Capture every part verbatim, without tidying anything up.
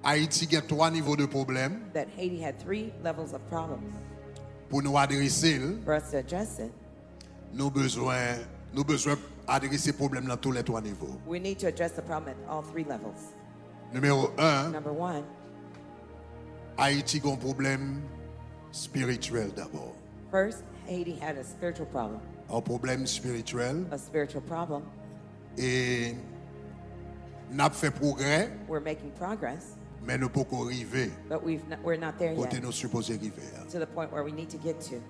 Ayiti gen twa nivo de pwoblèm. That Haiti had three levels of problems. Pou nou adrese l, For us to address it, nou bezwen, nou bezwen adrese pwoblèm nan tou lè twa nivo. We need to address the problem at all three levels. Nimewo en, Number one, Ayiti gen yon pwoblèm espirityèl dabò. First, Haiti had a spiritual problem, Yon pwoblèm espirityèl. A spiritual problem. E n ap fè pwogrè, We're making progress, men nou poko rive but we've not, we're not there kote yet nou sipoze rive a. To the point where we need to get to.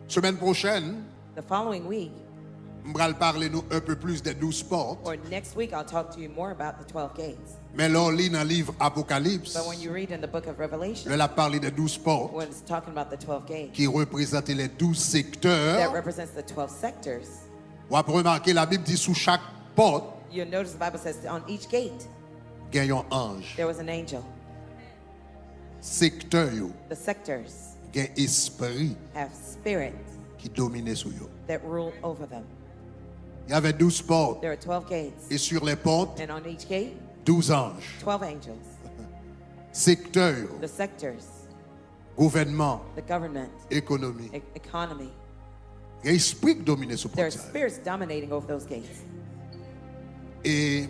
Semèn pwochèn, The following week, m pral pale nou un peu plus des douze portes. Or next week, I'll talk to you more about the twelve gates. Men lè w li nan liv Apokalips, But when you read in the book of lè Revelation, l ap pale de douze portes when it's talking about the twelve gates ki reprezante les douze that secteurs, represents the twelve sectors, w ap remake Labib di sou chak pòt you'll notice the Bible says on each gate gen yon anj. there was an angel. Sektè yo The sectors gen espri have spirits ki domine sou yo. That rule over them. Il y avait douze portes. There are twelve gates, Et sur les portes, and on each gate, douze anges. twelve angels. Sektè yo, The sectors, gouvènman, the government, ekonomi. e- economy. Gen espri ki domine sou There are pòt sa yo. Spirits dominating over those gates. E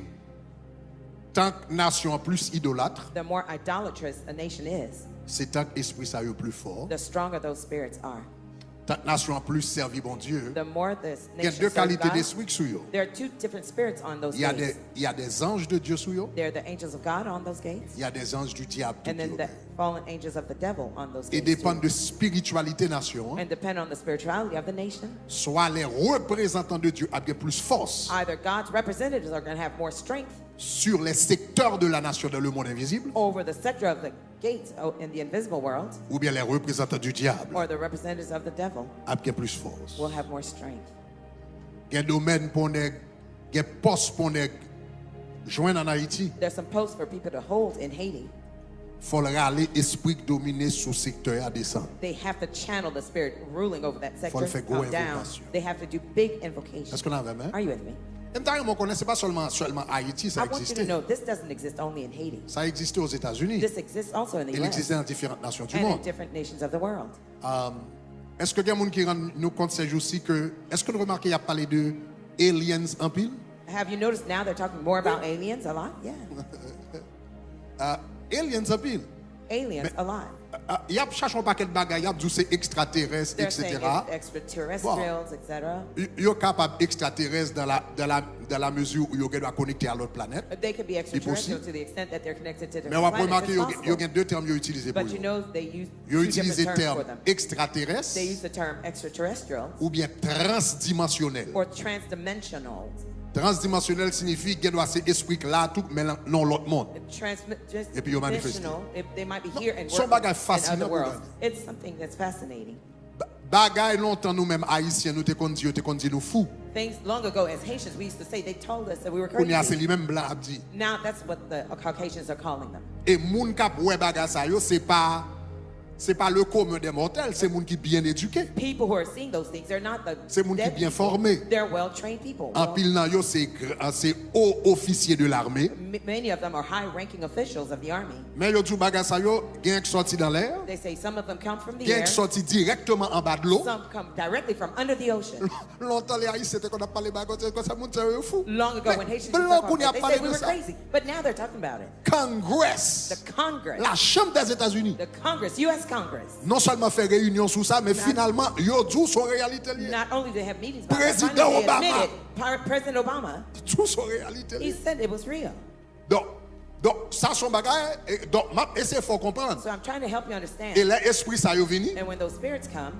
tank nasyon an plis idolat, The more idolatrous a nation is, se tank espri sa yo pli fò. The stronger those spirits are. Tank nasyon an plis sèvi Bondye, The more this gen nation de serves kalite God, despri k sou yo. There are two different spirits on those Il y a des, gates. Il y a des anges de Dieu sous yo. There are the angels of God on those gates, Il y a des anges du diable tout and then yo. The fallen angels of the devil on those E gates. Depann Too. De spirityalite nasyon an, And depend on the spirituality of the nation. Swa les représentants de Dieu ap gen plis fòs. Either God's representatives are going to have more strength Sur les secteurs de la nation dans le monde invisible, over the sector of the gates, oh, in the invisible world, oubyen les représentants du diable or the representatives of the devil ap gen plis fòs. Will have more strength. Gen domèn pou nèg, gen pòs pou nèg jwenn an Ayiti. There's some posts for people to hold in Haiti. Fò l rale espri k domine sou sektè a desann. They have to channel the spirit ruling over that sector. Fò l fè gwo Come down. Envokasyon. They have to do big invocations. Èske w la avè m? Are you with me? E m ta renmen w konnen se pa sèlman, sèlman Ayiti sa I want you to egziste. Know this doesn't exist only in Haiti. Sa egziste Ozetazini. This exists also in the E l U S egziste nan diferan nasyon du and in monde. Different nations of the world. Um, Èske gen moun ki rann nou kont ces jours-ci que, èske nou remake y ap pale de aliens anpil? Have you noticed now they're talking more about aliens a lot? Yeah. Uh, aliens anpil. Aliens a lot. Uh, y ap chache yon pakèt bagay, y ap di w se ekstraterès, They're saying et cetera. It's extraterrestrials, et cetera. Y- Yo kapab ekstraterès dans la, dans la, dans la mesure où yo gen dwa konekte a lòt planèt. They could be extraterrestrial possible. To the extent that they're connected to Men w ap different planets. Remake yo, It's gen- yo possible. Gen de tèm yo itilize pou But you yo. Know they use Yo two different itilize terms for Tèm them. Ekstraterès They use the term extraterrestrial Oubyen transdimansyonèl. Or transdimensional. Transdimansyonèl siyifi gen dwa se espri k la tou, men nan yon lòt mond. Transmi- just Epi yo manifeste. Dimensional, if they might be Non, here and se yon working bagay in other fascinan pou worlds. Gade. It's something that's fascinating. Ba- Bagay lontan nou menm Ayisyen nou te konn di, yo te konn di nou fou. Things long ago, as Haitians, we used to say, they told us that we were Kounye a se crazy. Li menm blan ap di. Now that's what the uh, Caucasians are calling them. E moun k ap wè bagay sa yo, se pa se pa le commun des mortels, se moun ki byen edike. People who are seeing those things, they're not the Se moun ki dead byen people. Fòme. They're well-trained people. Well, Anpil nan yo se gr- se o ofisye de l'armée. m- many of them are high-ranking officials of the army. Men yo di w bagay sa yo, gen k sòti nan lè, They say some of them come from the gen air. K sòti dirèkteman anba dlo. Some come directly from under the ocean. Lontan lè Ayisyen te konn ap pale bagay konsa, konsa moun sa yo fou. Long ago, when Men Haitians used to blan talk kounye about ap that, they pale said we de were sa. Crazy. But now they're talking about it. Congress, The Congress, la Chambre des États-Unis, the Congress, U S Congress. Non sèlman fè reyinyon sou sa, men finalman, yo di w se yon reyalite l ye. Not only they have meetings about President that, finally they Obama. Admitted, Par- President Obama, Di w se yon reyalite l he ye. Said it was real. Donk, donk, sa se yon bagay, e, donk, m ap eseye fè w konprann. So I'm trying to help you understand. E lè espri sa yo vini, And when those spirits come,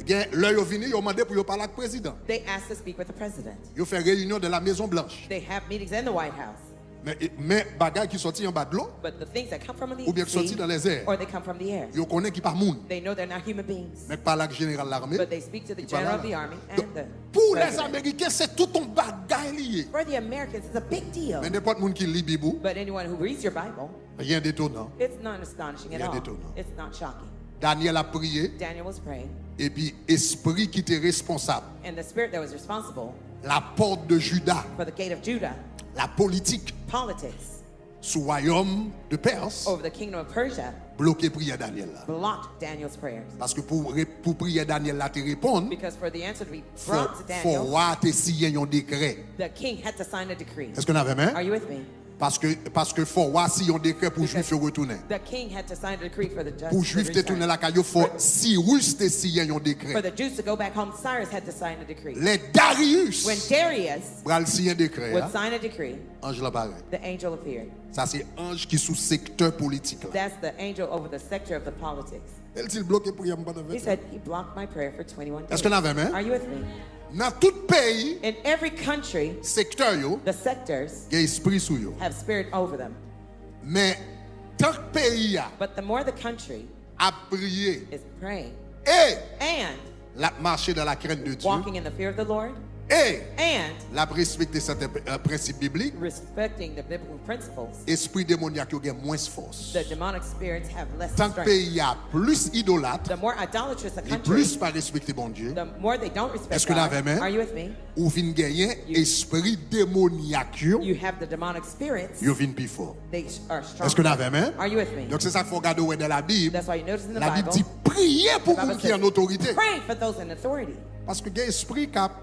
gen lè yo vini, yo mande pou yo pale ak prezidan. They ask to speak with the president. Yo fè reyinyon de la Maison Blanche. They have meetings in the White House. Men, men bagay ki sòti anba dlo, But the things that come from the oubyen ki sòti sea, nan lèzè, or they come from the air, yo konnen ki pa moun. They know they're not human beings. Men k pale ak jeneral lame, But they speak to the ki pale general of la. The army and Donk, the pou les president. Américains, se tout yon bagay li ye. For the Americans, it's a big deal. Men nenpòt moun ki li Bib ou, But anyone who reads your Bible, ryen detonan. It's not astonishing at Ryen all. Detonan. It's not shocking. Daniel ap priye, Daniel was praying, epi espri ki te responsab, and the spirit that was responsible la porte de Juda, for the gate of Judah, la politik, politics, sou wayòm de Pèrs over the kingdom of Persia bloke priyè Danyèl la. Blocked Daniel's prayers. Paske pou, re- pou priyè Danyèl la te reponn, Because for the answer to be fò brought to Daniel, wa te siyen yon dekrè. The king had to sign a decree. Èske n avè m? Are you with me? Paske, paske fò wa siyen yon dekrè pou Jwif yo retounen. The king had to sign a decree for the judge Pou Jwif te tounen lakay yo, fò Sirus te siyen yon dekrè. For the Jews to go back home, Cyrus had to sign a decree. Lè Darius When Darius pral siyen dekrè would a, sign a decree, anj lan parèt. The angel appeared. Sa se anj ki sou sektè politik la. That's the angel over the sector of the politics. El di l bloke priyè m pandan He vennkat. Said, he blocked my prayer for twenty-one days. Èske n avè m? Are you with me? Nan tout peyi, In every country, sektè yo the sectors gen espri sou yo. Have spirit over them. Men tank peyi a But the more the country ap priye is praying e and l ap mache dans la crainte de Dieu walking in the fear of the Lord e and l ap respekte sèten euh, prensip biblik, respecting the biblical principles, espri demonyak yo gen mwens fòs. The demonic spirits have less Tank strength. Peyi a plis idolat, The more idolatrous a li country, plis pa respekte Bondye. The more they don't respect Èske n avè God. M? Are you with me? Ou vin genyen espri demonyak yo, You have the demonic spirits. Yo vin pi fò. They are strong. Èske n avè m? Are you with me? Donk se sa k fè w gade w wè nan Labib, That's why you notice in the Labib Bible, di priye pou the Bible moun ki says, an otorite. Pray for those in authority Paske gen espri k ap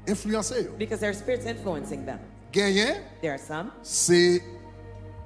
enfliyanse yo. Because there are spirits influencing them. Genyen, There are some. Se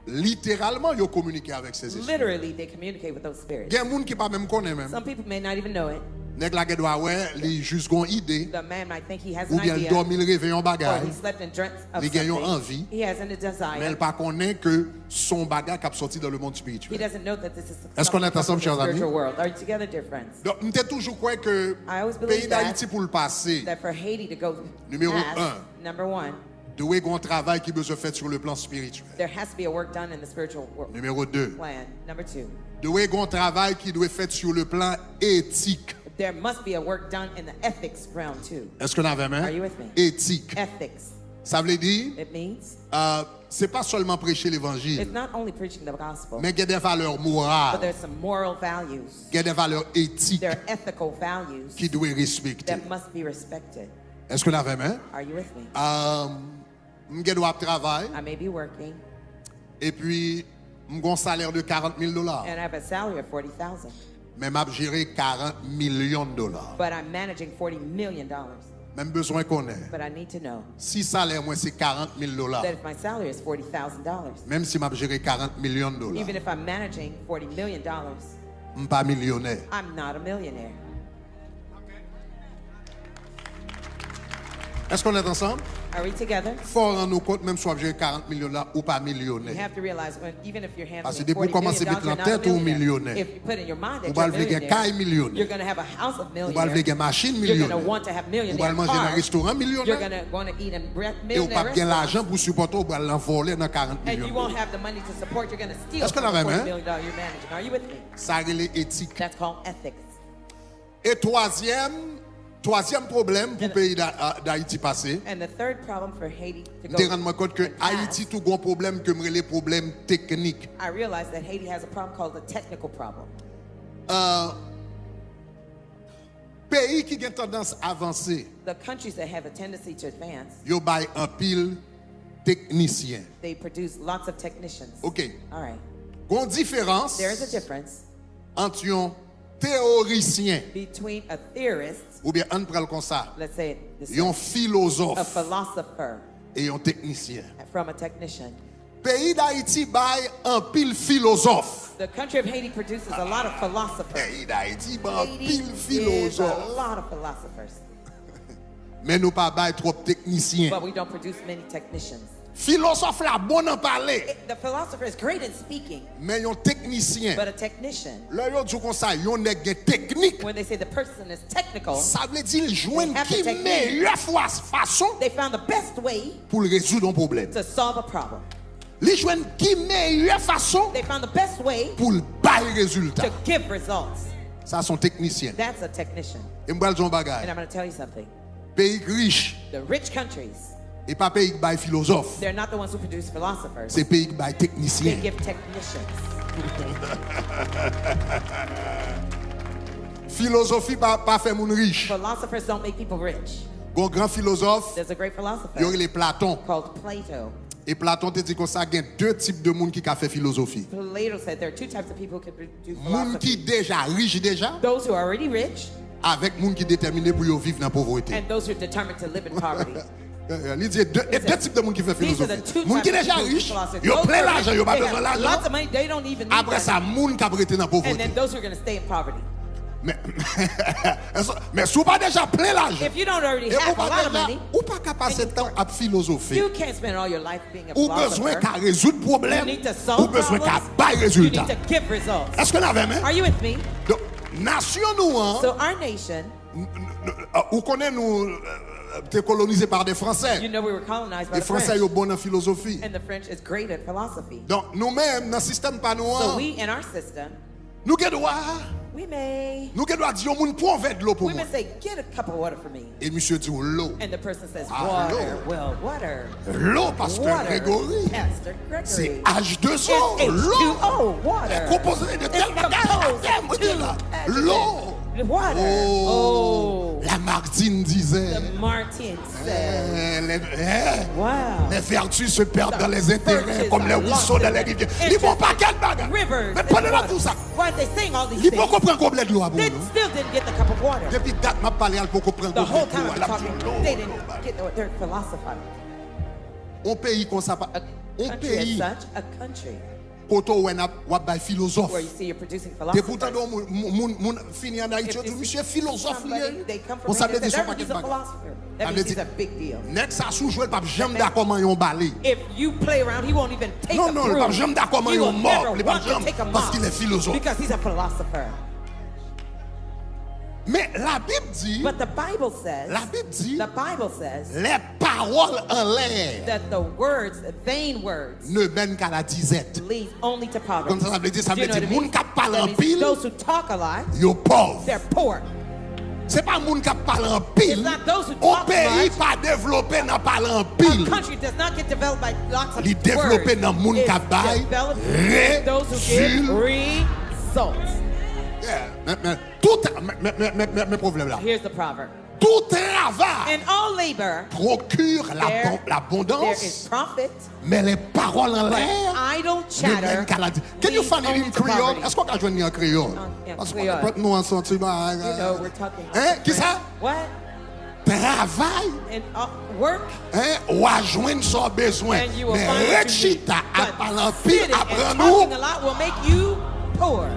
literalman yo kominike avèk sezespri. Literally, they communicate with those spirits. Gen moun ki pa menm konnen menm. Some people may not even know it. Nèg la gen dwa wè li jis gon ide, The man might think he has ou an byen l idea, dòmi l reve yon or bagay, he slept and dreamt of li gen yon something. Anvi, He has a men desire. L pa konnen ke s on bagay k ap sòti dans le monde He spirituel. Doesn't know that this is Est-ce qu'on est something ensemble, from the chers amis? Spiritual world. Are you together, dear friends? Donk, m te toujou kwè ke I always peyi believe that, Dayiti pou l pase, that for Haiti to go Numéro past, un. Number one, Dwe gen yon travay ki bezwen fèt sur le plan spirituel. There has to be a work done in the spiritual world. Numéro deux. Plan. Number two, Dwe gen yon travay ki dwe fèt sur le plan éthique. There must be a work done in the ethics realm too. Est-ce que n avè m? Are you with me? Éthique. Ethics. Sa vle di, It means euh, se pa sèlman preche levanjil, it's not only preaching the gospel, men gen de valè but moral, there's some moral values. Gen de valè etik There are ethical values ki dwe respekte. That must be respected. Est-ce que n avè m? Are you with me? Euh, m gen dwa ap travay, I may be working epi m gon salè de quarante mille dollars, and I have a salary of forty thousand, men m ap jere quarante millions de dollars. But I'm managing forty million dollars. Men m bezwen konnen, But I need to know si salè mwen se quarante mille dollars, that if my salary is forty thousand dollars, menm si m ap jere quarante millions de dollars, even if I'm managing forty million dollars, m pa milyonè. I'm not a millionaire. Est-ce qu'on est ensemble? Are we together? Fò w rann ou kont, menm si w ap jere quarante millions dollars, ou pa You milyonè. Have to realize when, even if you're handling Paske depi w forty million kòmanse met dollars, you're nan not a tèt ou millionaire. milyonè, If you put in your mind ou that pral you're a vle gen millionaire, kay milyonè, you're going to have a house of ou pral vle millionaire. Gen machin You're going to milyonè, want to have ou millionaire pral vle gen nan cars. restoran You're milyonè, going to want to eat in bre- e w p ap gen millionaire lajan restaurants. Pou sipòte w, w pral nan vòlè nan quarante And you millions won't dollars. Have the money to support. You're going to steal Est-ce que from n the avè m? forty million dollar you're managing. Are you with me? Sa rele etik. That's called ethics. E twazyèm, twazyèm pwoblèm pou And- peyi Da- a- Dayiti pase, And the third problem for Haiti to m te rann go mwen kont ke and pass, Ayiti tou gon pwoblèm ke m rele pwoblèm teknik. I realized that Haiti has a problem called the technical problem. Euh, peyi ki gen tandans avanse, The countries that have a tendency to advance, yo bay anpil teknisyen. They produce lots of technicians. Ok. All right. Gon diferans There is a difference ant yon teorisyen, between a theorist, oubyen ann pran l konsa, let's say, this yon a filozòf philosopher e yon teknisyen. From a technician. Peyi Dayiti bay anpil filozòf. The country of Haiti produces a lot of philosophers. Peyi Dayiti bay Haiti anpil is a filozòf. Lot of philosophers. Men nou pa bay twòp teknisyen. But we don't produce many technicians. Filozòf la bon nan pale. The philosopher is great in speaking, Men yon teknisyen, but a technician, lè yo di w konsa, yon nèg gen teknik, when they say the person is technical, sa vle di l jwenn They have the ki technique. Meyè fwa- fason They found the best way pou l rezoud yon pwoblèm. To solve a problem. Li jwenn ki meyè fason They found the best way pou l bay rezilta. To give results. Sa se yon teknisyen. That's a technician. E m pral di yon And bagay. I'm going to tell you something. Peyi k rich, The rich countries, e pa peyi k bay filozòf. They're not the ones who produce philosophers. Se peyi k bay They teknisyen. Give technicians. Filozofi pa, pa fè moun rich. Philosophers don't make people rich. Gon gran filozòf, There's a great philosopher yo rele Platon. Called Plato. E Platon te di konsa, gen de tip de moun ki ka fè filozofi. Plato said there are two types of people who can do Moun ki philosophy. Deja rich deja, Those who are already rich, avèk moun ki detèmine pou yo viv nan povrete. And those who are determined to live in poverty. Li di de, e de tip de moun ki fè These are the filozofi. Two Moun ki types of deja people who rich, philosophy. Yo Those plen who are lajan, rich, yo pa they bezwen have lajan. Lots of money, they don't even need Apre sa, money. Moun k ap rete nan And then povrete. Those who are going to stay in poverty. Men men si w pa deja plen lajan, If you don't already e ou have a pa lot of deja, money, ou pa ka pase tan ap filozofe. You can't spend all your life being a Ou bezwen philosopher. Ka rezoud You pwoblèm, need to ou solve bezwen ka problems. Bay You rezilta. Need to give results. Èske n avè m? Are you with me? Donk, nasyon nou an, So our nation, ou konnen nou euh, te kolonize pa de Fransè. You know we were colonized by E the French. Fransè yo bon nan filozofi. And the French is great at philosophy. Donk, nou menm, nan sistèm pa nou So an, we, in our system, nou gen dwa, we may, nou gen dwa di yon moun pwovè dlo pou we may mwen. Say, "Get a cup of water for me." E misye di w lo. And the person says, Ah, "Water." Lord. Well, water. Lo, pastè Water. Gregory. Pastor Gregory. Se H deux O, It's lo. H two O, water. Konpoze de It's tèl bagay, composed tèl of two la. adjectives. Lo. Water. Oh. Oh. Lamartine disait, The Martin said, eh, les, eh, "Wow." Les vertus se perdent dans les intérêts Virtues comme les are ruisseaux lost dans in les the rivières. It's Li bon just like pakèt bagay. Rivers Men and pandan l ap waters. Di w sa, Why are they saying all these li things? poko pran goblèt dlo a pou They nou. Still didn't get the cup of water. Depi dat m ap pale a, l poko pran The whole goblèt time dlo a, I'm l ap di talking, lo. They didn't get the, their philosophy. On peyi konsa pa. A On country as peyi such, a country kote w wè n ap w ap bay filozòf. Where you see you're producing Depi w tande philosophers. yon moun, moun, moun, moun fini an Ayiti, If yo you di misye see filozòf li ye. Somebody, they come from Bon, sa vle India, di say, se yon "That pakèt is a bagay. Philosopher." Sa That vle means he's a big deal. Nèg sa sou jwèl p ap janm That dakò manyen yon bale. If you play around, he won't even take Non, a non, li p ap broom. Janm dakò He manyen will yon mòb. Never Li p ap want to janm, take a paske mop li filozòf. Because he's a philosopher. Men Labib di, But the Bible says, Labib di, the Bible says lè pawòl anlè that the words, vain words, ne mènent qu'à la disette. Lead only to poverty. Konn sa sa vle di? Sa Do you vle know di what it moun means? K ap pale That means anpil, those who talk a lot, yo pòv. They're poor. Se pa moun k ap pale anpil. It's not those who On talk peyi much. Pa devlope nan pale A anpil. Country does not get developed by lots of Li devlope words. Nan moun k ap bay It's developed through those who give results. Yeah, men, men, tout, men, men, men, men, men pwoblèm la. Here's the proverb. Tout travail And all labor, procure la there, bon- l'abondance, there is profit, men lè pawòl anlè but idle yo chatter mèn ka la di. Can you leads find it only in to Creole? Poverty. Èske w ka jwenn li an kreyòl? Um, in Paske Creole. Pèp nou an santi bagay. You know, we're talking about Hein? the Kisa? French. What? Travay, And uh, work, hein? W a jwenn sa w bezwen. And you will Men find ret what you need. Chita ap But pale anpil sitting ap and rann talking ou. A lot will make you poor.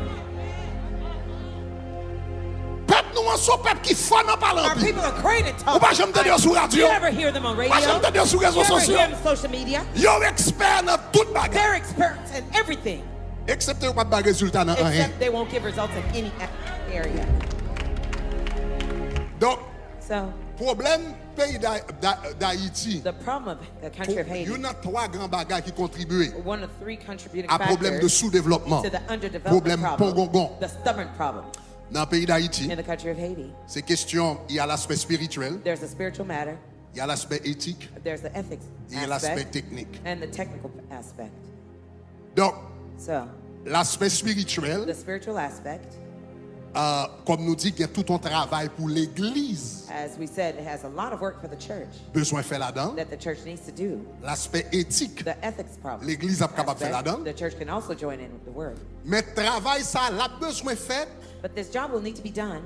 Pèp nou an se yon pèp ki fò nan pale Our anpil. People are great at talking. Ou pa janm tande yo sou radyo? You never hear them on radio. Pa janm tande yo sou rezo You never sosyo? Hear them on social media. Yo ekspè nan tout bagay. They're experts in everything. Eksepte yo pa bay rezilta nan anyen. Except they won't give results in any area. Donk, So, pwoblèm peyi Da- Da- Dayiti, the problem of the country of Haiti, youn nan twa gran bagay ki kontribye one of three contributing a pwoblèm de factors soudevlòpman, to the underdevelopment pwoblèm problem, pongongon. The stubborn problem Nan peyi Dayiti, in the country of Haiti. Se kesyon, il y a l'aspect spirituel, There's a spiritual matter, il y a l'aspect éthique there's the ethics et il y a l'aspect aspect, technique. And the technical aspect. Donk, So, l'aspect spirituel, the spiritual aspect, euh, kòm nou di, gen tout yon travay pou legliz as we said, it has a lot of work for the church bezwen fè ladan l. That the church needs to do. L'aspect éthique, The ethics problem. Legliz ap kapab fè Aspect, ladan l. The church can also join in with the work. Men travay sa l ap bezwen fèt But this job will need to be done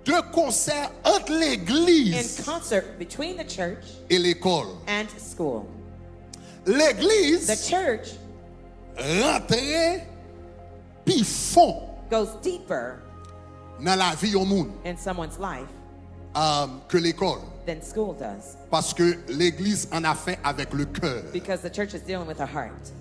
de konsè ant in legliz concert between the church e lekòl. And school. Legliz The church rantre pi fon goes deeper nan lavi yon moun in someone's life um, ke lekòl. Than school does. Paske legliz an afè avèk le cœur. Because the church is dealing with the heart.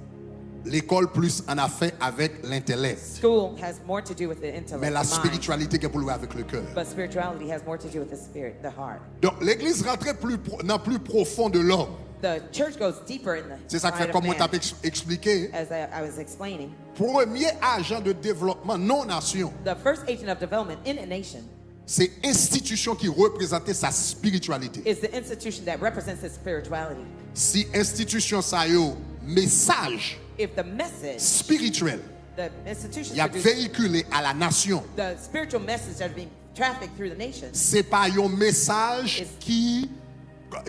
Lekòl plis an afè avèk lentèlèk. School has more to do with the intellect, Men la the mind, spiritualité gen pou l wè avèk le cœur. But spirituality has more to do with the spirit, the heart. Donk, legliz rantre pli pwo- nan pli pwofon de lòm. The church goes deeper in the Se sa k fè, mind of kòm mwen t ap man. Eks- eksplike, As I, I was explaining, premye ajan de devlòpman nan yon nasyon, the first agent of development in a nation se enstitisyon ki reprezante sa spiritualité. Is the institution that represents its spirituality. Si enstitisyon sa yo, mesaj If the message, spirityèl the institution y ap produces veyikile a la nasyon, the spiritual message that are being trafficked through the nation, se pa yon mesaj It's- ki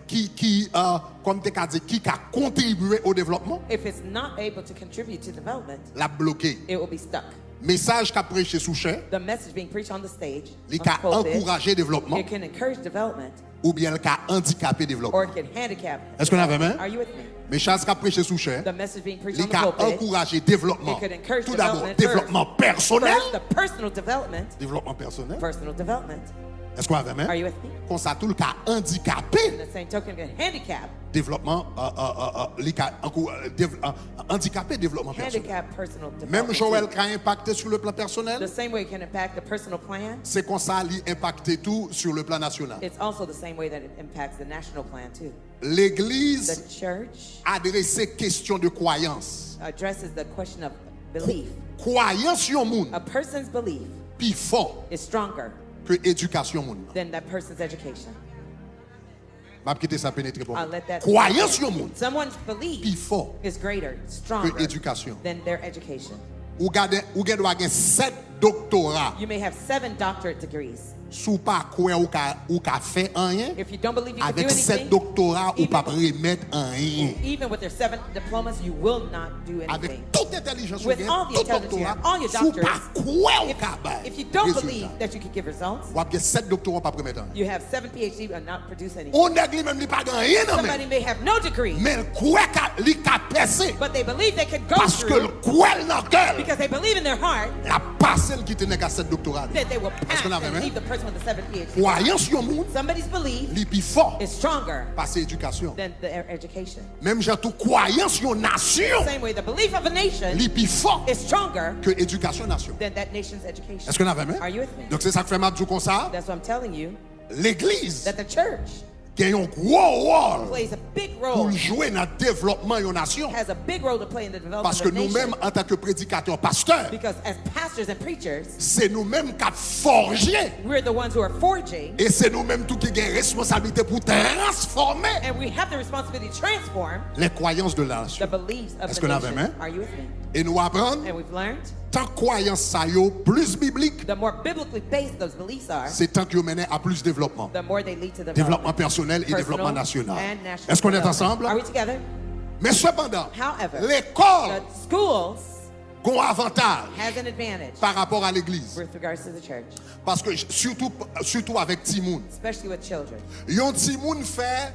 ki, ki, uh, kòm te ka di, ki ka kontribye o devlòpman, if it's not able to contribute to development, l ap bloke. It will be stuck. Mesaj k ap preche sou chè, The message being preached on the stage, li on ka the pulpit, ankouraje devlòpman, it can encourage development oubyen l ka andikyape or it devlòpman. Can handicap. Èske nou avè m? Are you with me? Mesaj k ap preche sou chè, The message being preached li on the ka pulpit, ankouraje devlòpman. It could encourage Tou dabò, development devlòpman first. Pèsonèl. First, the personal development. Devlòpman pèsonèl. Personal development. Èske nou avè m? Are you with me? Konsa tou, l ka andikape In the same token, it can handicap. Devlòpman, uh, uh, uh, uh, li ka ankou, uh, dev, uh, andikape devlòpman pèsonèl. Handicap personal Menm development. jan w wè l Too. ka enpakte sou le plan pèsonèl, The same way it can impact the personal plan, se konsa li enpakte tou sou le plan nasyonal. It's also the same way that it impacts the national plan too. Legliz The church adrese kesyon de kwayans. Addresses the question of belief. Kwayans yon moun A person's belief pi fò is stronger ke edikasyon moun nan. Than that person's education. M ap kite sa penetre pou I'll let that kwayans yon moun Someone's belief pi fò is greater, ke stronger edikasyon. Than their education. Ou gade, ou gen dwa gen sèt doktora, You may have seven doctorate degrees. Si w pa kwè ou ka, ou ka fè anyen, If you don't believe you can do avèk sèt anything, doktora ou even- p ap remèt anyen. Even with your seven diplomas, you will not do Avèk anything. Tout entèlijans ou With gen, all the tout intelligence you doktora, have, all your si w pa doctors, kwè ou If, ka bay if you don't believe rezilta, that you can give results, w ap gen sèt doktora w p ap remèt anyen. You have seven P H D and not produce anything. Yon nèg li menm li pa gen anyen nan men, Somebody may have no degree, men l kwè ka, li ka pèse, but they believe they can go paske l through kwè l nan kè l, because they believe in their heart l ap pase l kite nèg a sèt doktora li. that they will pass Èske nou avè and m? Leave the person with the seven P H D. Kwayans yon moun, Somebody's belief li pi fò is stronger pase edikasyon. Than their education. Menm jan tou, kwayans yon nasyon, Same way, the belief of a nation li pi fò is stronger ke edikasyon nasyon. Than that nation's education. Èske nou avè m? Are you with me? Donk se sa k fè m ap di w konsa, That's what I'm telling you. legliz That the church gen yon gwo wòl plays a big pou l role, jwe nan devlòpman yon nasyon. Has a big role to play in the development Paske of a nou menm, nation. Antanke predikatè, pastè, Because as pastors and preachers, se nou menm k ap fòje we're the ones who are forging, e se nou menm tou ki gen responsablite pou transfòme and we have the responsibility to transform les croyances de la the nation. Beliefs of Èske the nou avè m? Nation. Are you with me? E nou aprann, And we've learned tank kwayans sa yo plis biblik, the more biblically based those beliefs are, se tank yo mennen a plis devlòpman. The more they lead to Devlòpman development. Pèsonèl e Personal devlòpman nasyonal. And national Èske nou development. ansanm? Are we together? Men sepandan, However, lekòl The schools gen yon avantaj has an advantage pa rapò a legliz. With regards to the church, Paske sitou, sitou avèk timoun. Especially with children. Yon timoun fè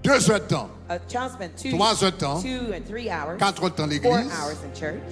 de zèdtan, A child spent two, twa zèdtan, two and three hours, kat èdtan four legliz, hours in church,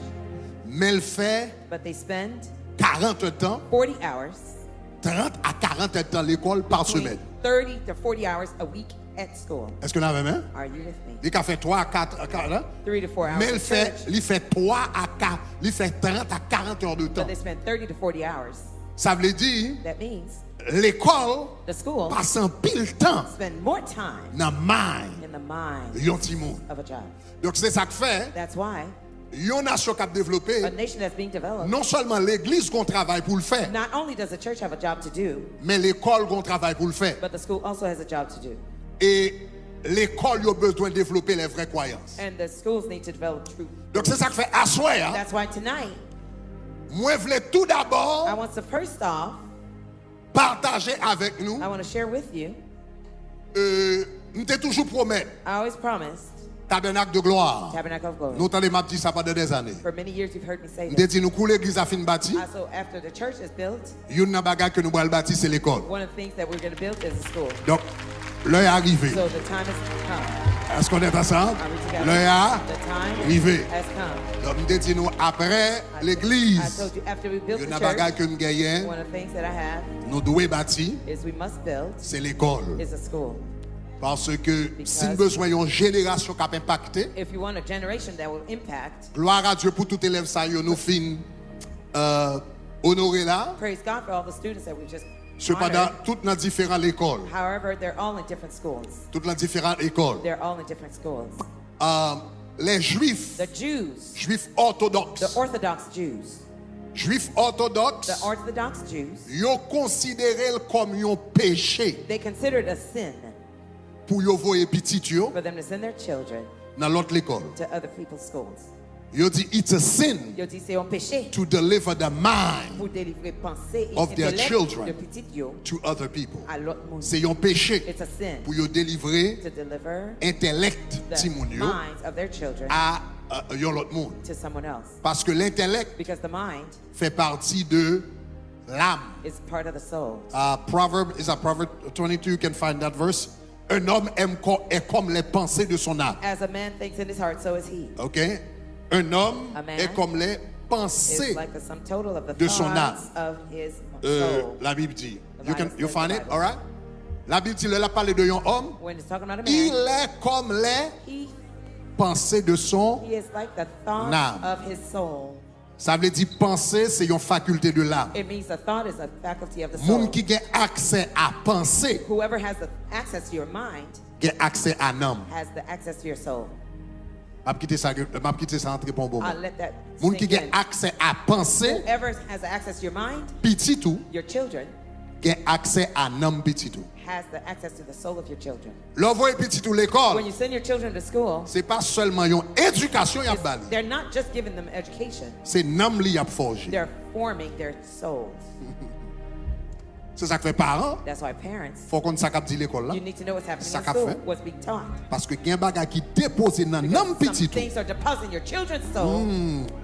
men l fè but they spend karant èdtan, forty hours, trant a karant èdtan lekòl pa between semèn. Thirty to forty hours a week at school. Èske nou avè m? Are you with me? Li ka fè twa a kat, a kat, Three to four hours men l in fè, church, li fè twa a ka, li fè trant a karant èdtan. But they spend thirty to forty hours. Sa vle di, That means lekòl the school pase anpil tan spend more time nan mind in the mind yon timoun. Of a child. Donk se sa k fè, That's why yon nasyon k ap devlope, a nation that's being developed, non sèlman legliz gon travay pou l fè, not only does the church have a job to do, men lekòl gon travay pou l fè. But the school also has a job to do. E lekòl yo bezwen devlope les vraies croyances. And the schools need to develop true. Donk se sa k fè aswè a, That's why tonight, mwen vle tou dabò I want to first off, pataje avèk nou, I want to share with you. Euh, m te toujou pwomèt I always promised Tabènak de Glwa. Tabernacle of Glory. Nou tande m ap di sa pandan dèzane. For many years, you've heard me say M te this. Di nou, kou legliz la fin bati, I, so after the church is built, youn nan bagay ke nou pral bati se lekòl. One of the things that we're going to build is a school. Donk, lè a rive. So the time has come. Èske nou ansanm? Are we together? Lè a The time rive. Has come. Donk, m te di nou, apre I, I legliz, told you after we built youn the nan bagay church, ke m genyen, one of the things that I have nou dwe bati, is we must build se lekòl. Is a school. Paske si n Because bezwen yon jenerasyon k ap enpakte, If you want a generation that will impact, glwa a Dye pou tout elèv sa yo nou fin euh, onore la. Praise God for all the students that we just Sepandan, honored. Tout nan diferan lekòl. However, they're all in different schools. Tout nan diferan lekòl. They're all in different schools. Euh, les Juifs, The Jews, Juifs ortodòks, the Orthodox Jews, Juifs ortodòks, the Orthodox Jews, yo konsidere l kòm yon peche they considered a sin pou yo voye pitit yo for them to send their children nan lòt lekòl. To other people's schools. Yo di it's a sin Yo di se yon peche to deliver the mind pou delivre panse e of their entelèk children de pitit yo to other people. A lòt moun. Se yon peche It's a sin pou yo delivre to deliver entèlèk the timoun yo minds of their children a uh, yon lòt moun. To someone else. Paske l'intellect Because the mind fait partie de l'âme. Is part of the soul. Uh, Proverb is a Proverb twenty-two. You can find that verse. Un homme aime co- est comme les pensées de son âme. As a man thinks in his heart, so is he. Ok? Un homme A man est comme les It's pensées like the sum total of the de son âme. Thoughts of his Euh, soul. La Bible dit. The You, can, Bible you says find the it? Bible. All right? La Bible dit, lè l ap pale de yon òm, When it's talking about a il man, est comme les he, pensées de son he is like the thoughts âme. Of his soul. Sa vle di panse se yon fakilte de l'âme. It means a thought is a faculty of the soul. Moun ki gen aksè a panse Whoever has the access to your mind gen aksè a nanm. Has the access to your soul. M ap kite sa, m ap kite sa antre pou yon bon I'll moman. Let that Moun ki sink gen in. Aksè a panse Whoever has the access to your mind, pitit ou your children, gen aksè a nanm pitit ou. Has the access to the soul of your children. Lè w voye pitit ou lekòl, When you send your children to school, se pa sèlman yon edikasyon y ap ba li. They're not just giving them education. Se nanm li y ap fòje. They're forming their souls. Se sa k fè paran That's why parents, fò konn sa k ap di lekòl la. You need to know what's happening Sa in k ap school, fè. What's being taught. Paske gen bagay ki depoze nan nanm Some pitit ou. Things are deposited in your children's soul.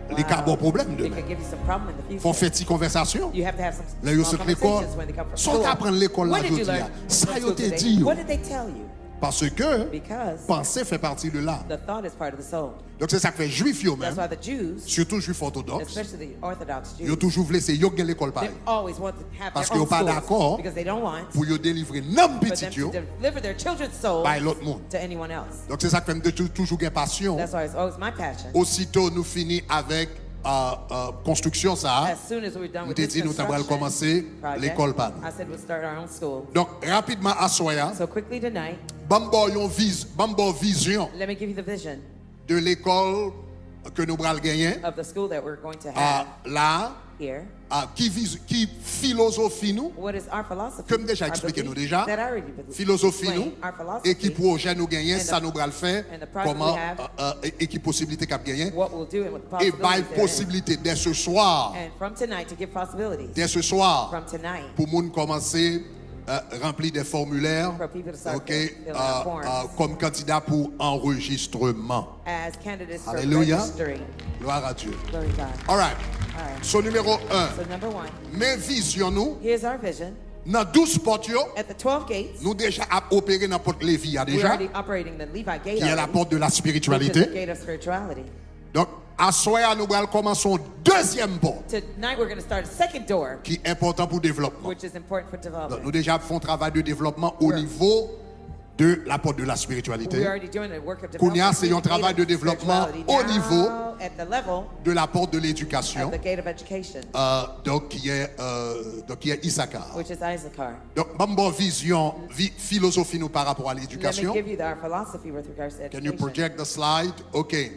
Li ka ba w pwoblèm It demen. Can give you some problem in the future. Fò fè ti konvèsasyon. You have to have some Lè yo small sot lekòl, conversations when they come from sa w t school. Aprann lekòl la What did you jodi a? Learn in Sa yo school te today? Di yo? What did they tell you? Paske Because panse fè pati de l'âme. The thought is part of the soul. Donk se sa k fè jwif yo That's menm, why the Jews, sitou jwif òtodòks, especially the Orthodox Jews, yo toujou vle se yo k gen lekòl they parèy. Always want to have their Paske yo own pa schools dakò because they don't want Pou yo delivre nanm for them pitit to yo deliver their children's souls bay lòt moun. To anyone else. Donk se sa k fè m te tou- toujou gen pasyon. That's why it's always my passion. Osito nou fini avèk uh, uh, konstriksyon sa a, As soon as we're done m with te this di nou ta pral construction kòmanse project, lekòl pa nou. I said we'll start our own school. Donk rapidman aswè a, So quickly tonight, ban m ba w yon viz, ban m ba w vizyon let me give you the vision de lekòl ke nou pral genyen of the school that we're going to a have la here. A ki, viz, ki filozofi nou What is our philosophy? Ke m deja Our eksplike nou belief deja, that I already believe. Filozofi nou Explain our philosophy e ki pwojè nou genyen, and the- sa nou pral fè, and the project we kòman have, uh, uh, e, e ki posiblite k ap genyen, what we'll do and what the e bay possibilities there is. Posiblite dè se swa, And from tonight to give possibilities. Dè se swa, From tonight. Pou moun kòmanse uh, ranpli de fòmilè, For people to start ok, filling out uh, forms. Uh, kòm kandida pou anrejistreman. As candidates for Alelouya. Registering. Gloire à Dieu. Glory to God. Alright. Alright. So, numéro un. So number one, Men vizyon nou here's our vision. Nan douz pòt yo, At the twelve gates, nou deja ap opere nan pòt Levi a we're deja, already operating the Levi gate ki est la already, porte de la which is spiritualité. The gate of spirituality. Donk, aswè a nou pral kòmanse yon dezyèm pòt. Tonight we're going to start a second door, Ki enpòtan pou devlòpman. Which is important for Donk, development. Nou deja ap fè yon travay de devlòpman o nivo de la porte de la spiritualité. We're already doing a work of Kounye a, development. Se yon travay de devlòpman Spirituality. O nivo Now, at the level de la porte de of l'éducation. The gate of education. Euh, donc, qui est, euh, donc, qui est Issachar. Which is Issachar. Donk, ban m ba w vizyon, vi, filozofi nou pa rapò a Let me ledikasyon. Give you our philosophy with regards to education. Can you project the slide? Okay.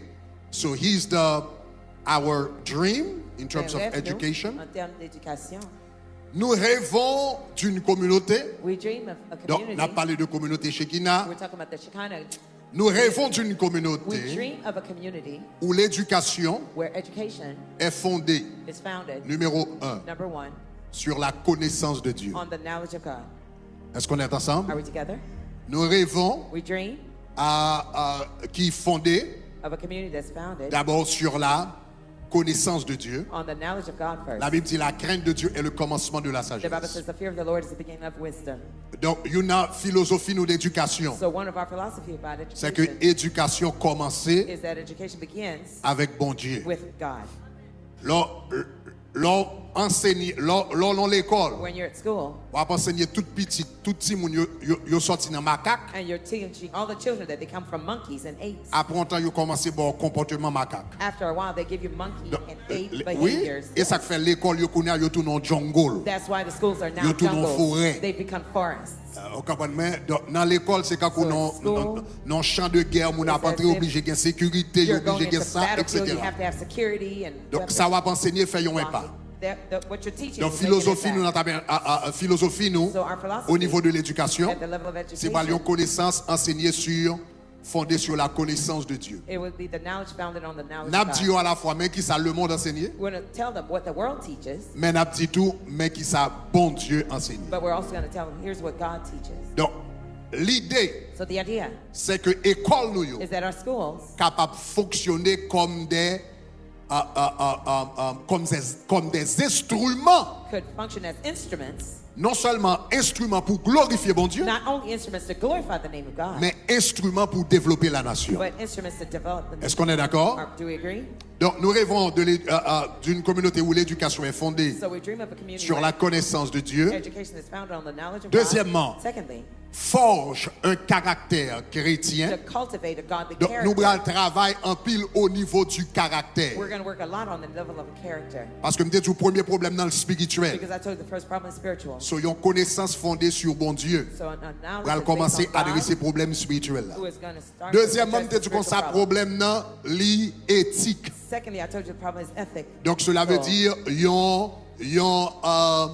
So here's the our dream in terms of education. En termes d'éducation. Nous rêvons d'une communauté. We dream of a Donk, n ap community. Pale de kominote Shekinah. We're talking about the Shekinah. Nous rêvons d'une We communauté dream of a community Où l'éducation Where education est fondée, Is founded, numéro un, Number one, Sur la connaissance de Dieu. On the knowledge of God. Est-ce qu'on est ensemble? Are we together? Nous rêvons We dream à, à, qui est fondée Of a community that's founded d'abord sur la connaissance de Dieu. On the knowledge of God first. La Bible dit la crainte de Dieu est le commencement de la The Bible sagesse. Says the fear of the Lord is the beginning of wisdom. Donc, il y a une philosophie nous d'éducation. So one of our philosophy about C'est que education éducation commence is that education begins avec Bondye. With God. Lè w ansenye, lè w nan lekòl, When you're at school w ap ansenye tout pitit, tout timoun yo, yo, yo sòti nan makak. And you're teaching all the children that they come from monkeys and apes. Apre yon tan, yo kòmanse ba w konpòteman makak. After a while, they give you monkey and ape Le- behaviors. Wi, e sa k fè lekòl yo kounye a yo tounen yon jungle. That's why the schools are now Yo tounen yon jungles. Forè. They become forests. Euh, Ou konprann mwen? Donk, nan lekòl, se kankou So nan in school, nan- nan chan de gè, moun ap it's as antre, if oblije gen sekirite, yo You're going oblije gen into sa, battlefield, you et cetera. Have to have security and Donk, weapons. Sa w ap ansenye fè yon enpak. That, that, what you're teaching Donk, is making an Filozofi nou, impact. Nan tabè, a, a, a, filozofi nou, So our philosophy o nivo de ledikasyon, at the level of se pral yon education konesans ansenye sur fondée sur la connaissance de Dieu. It would be the knowledge founded on the knowledge N ap of di God. Yo alafwa, men ki sa lemonn ansenye, We're going to tell them what the world teaches, men n ap di tou, men ki sa Bondye ansenye. But we're also going to tell them, here's what God teaches. Donk, lide, So the idea se ke ekòl nou yo is that our schools kapab fonksyone kòm de, euh, euh, euh, euh, euh, kòm de, kòm de enstriman, could function as instruments, non sèlman enstriman pou glorifye Bondye, not only instruments to glorify the name of God, men enstriman pou devlope la nasyon. but instruments to develop the Est-ce qu'on est d'accord? Are- Do we agree? Donc, nous rêvons de l'é- euh, euh, d'une communauté où l'éducation est fondée So we dream of a community sur where la connaissance de Dieu. Education is founded on the knowledge of Deuxièmement, God. Secondly, forge un caractère chrétien. To cultivate a godly Donc, nou pral character. Travay anpil o nivo du caractère. We're going to work a lot on the level of character. Paske m te di w premye pwoblèm nan l spirityèl. Because I told you the first problem is spiritual. So, yon konesans fonde sou Bondye So a knowledge pral that's based kòmanse on God, adrese pwoblèm spirityèl la. Who is going to start to Dezyèmman, m address te the di konsa spiritual problem. Pwoblèm nan li etik. Secondly, I told you the problem is ethic. Donk, cela veut dire yon, yon, euh,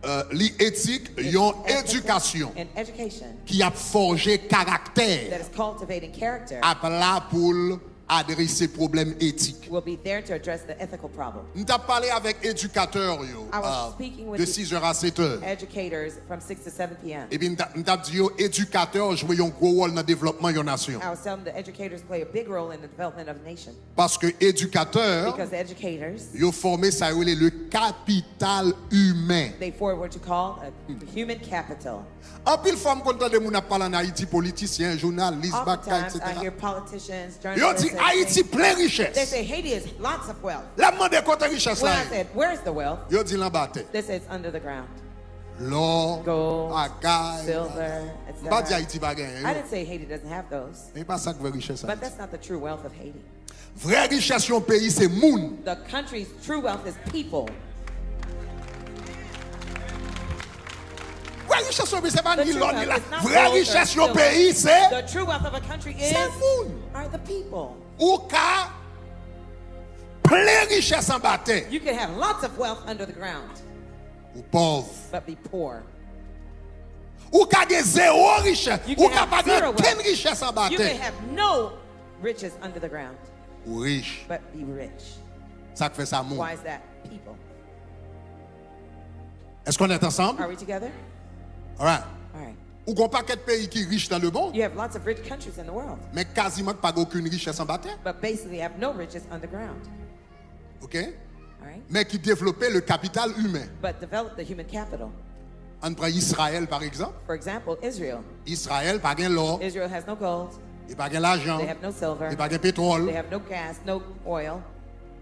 euh, li etik, yon Ethical edikasyon And education ki ap fòje that karaktè is cultivating character ap la pou l adrese pwoblèm etik. Will be there to address the ethical problem. M t ap pale avèk edikatè yo I was euh, speaking with de the- six heures à sept heures. Educators from six to seven p.m. Epi m t ap- m t ap di yo, edikatè yo jwe yon gwo wòl nan devlòpman yon nasyon. I was telling them the educators play a big role in the development of a nation. Paske edikatè Because the educators, yo fòme sa yo rele le capital humain. They form what you call a human capital. Anpil fwa m konn tande moun ap pale ann Ayiti, politisyen, jounalis, bagay, Oftentimes, I hear et cetera. Politicians, Yo di journalists, Ayiti and plen they richès. Say Haiti has lots of wealth. Lè m mande kote richès When la I ye, said, "Where's the wealth?" Yo di l anba tè. They say it's under the ground. Lò, Gold, bagay, silver, m pa di et cetera. Ayiti pa genyen I yo. Didn't say Haiti doesn't have those, Men e pa sa k vrè richès but Ayiti. That's not the true wealth of Haiti. Vrè richès yon peyi se moun. The country's true wealth is people. Vrè richès yon peyi se pa The ni true lò ni wealth la. is not Vrè gold or richès yon silver. Peyi se The true wealth of a country is se moun. Are the people. Ou ka plen richès anba tè. You can have lots of wealth under the ground, Ou pòv. But be poor. Ou ka gen zewo richès. You Ou can ka have pa gen zero okenn wealth. Richès anba You tè. Can have no riches under the ground, Ou rich. But be rich. Sa k fè sa moun. Why is that? People. Est-ce qu'on est ensemble? Are we together? Alright. All right. Ou gon pakèt peyi ki rich nan lemonn. You have lots of rich countries in the world. Men kaziman k pa gen okenn richès anba tè. But basically have no riches underground. OK? All right. Men ki devlope le capital humain. But develop the human capital. Ann pran Izrayèl, pa egzanp. For example, Israel. Izrayèl pa gen lò. Israel has no gold. Li pa gen lajan. They have no silver. Li pa gen petwòl. They have no gas, no oil.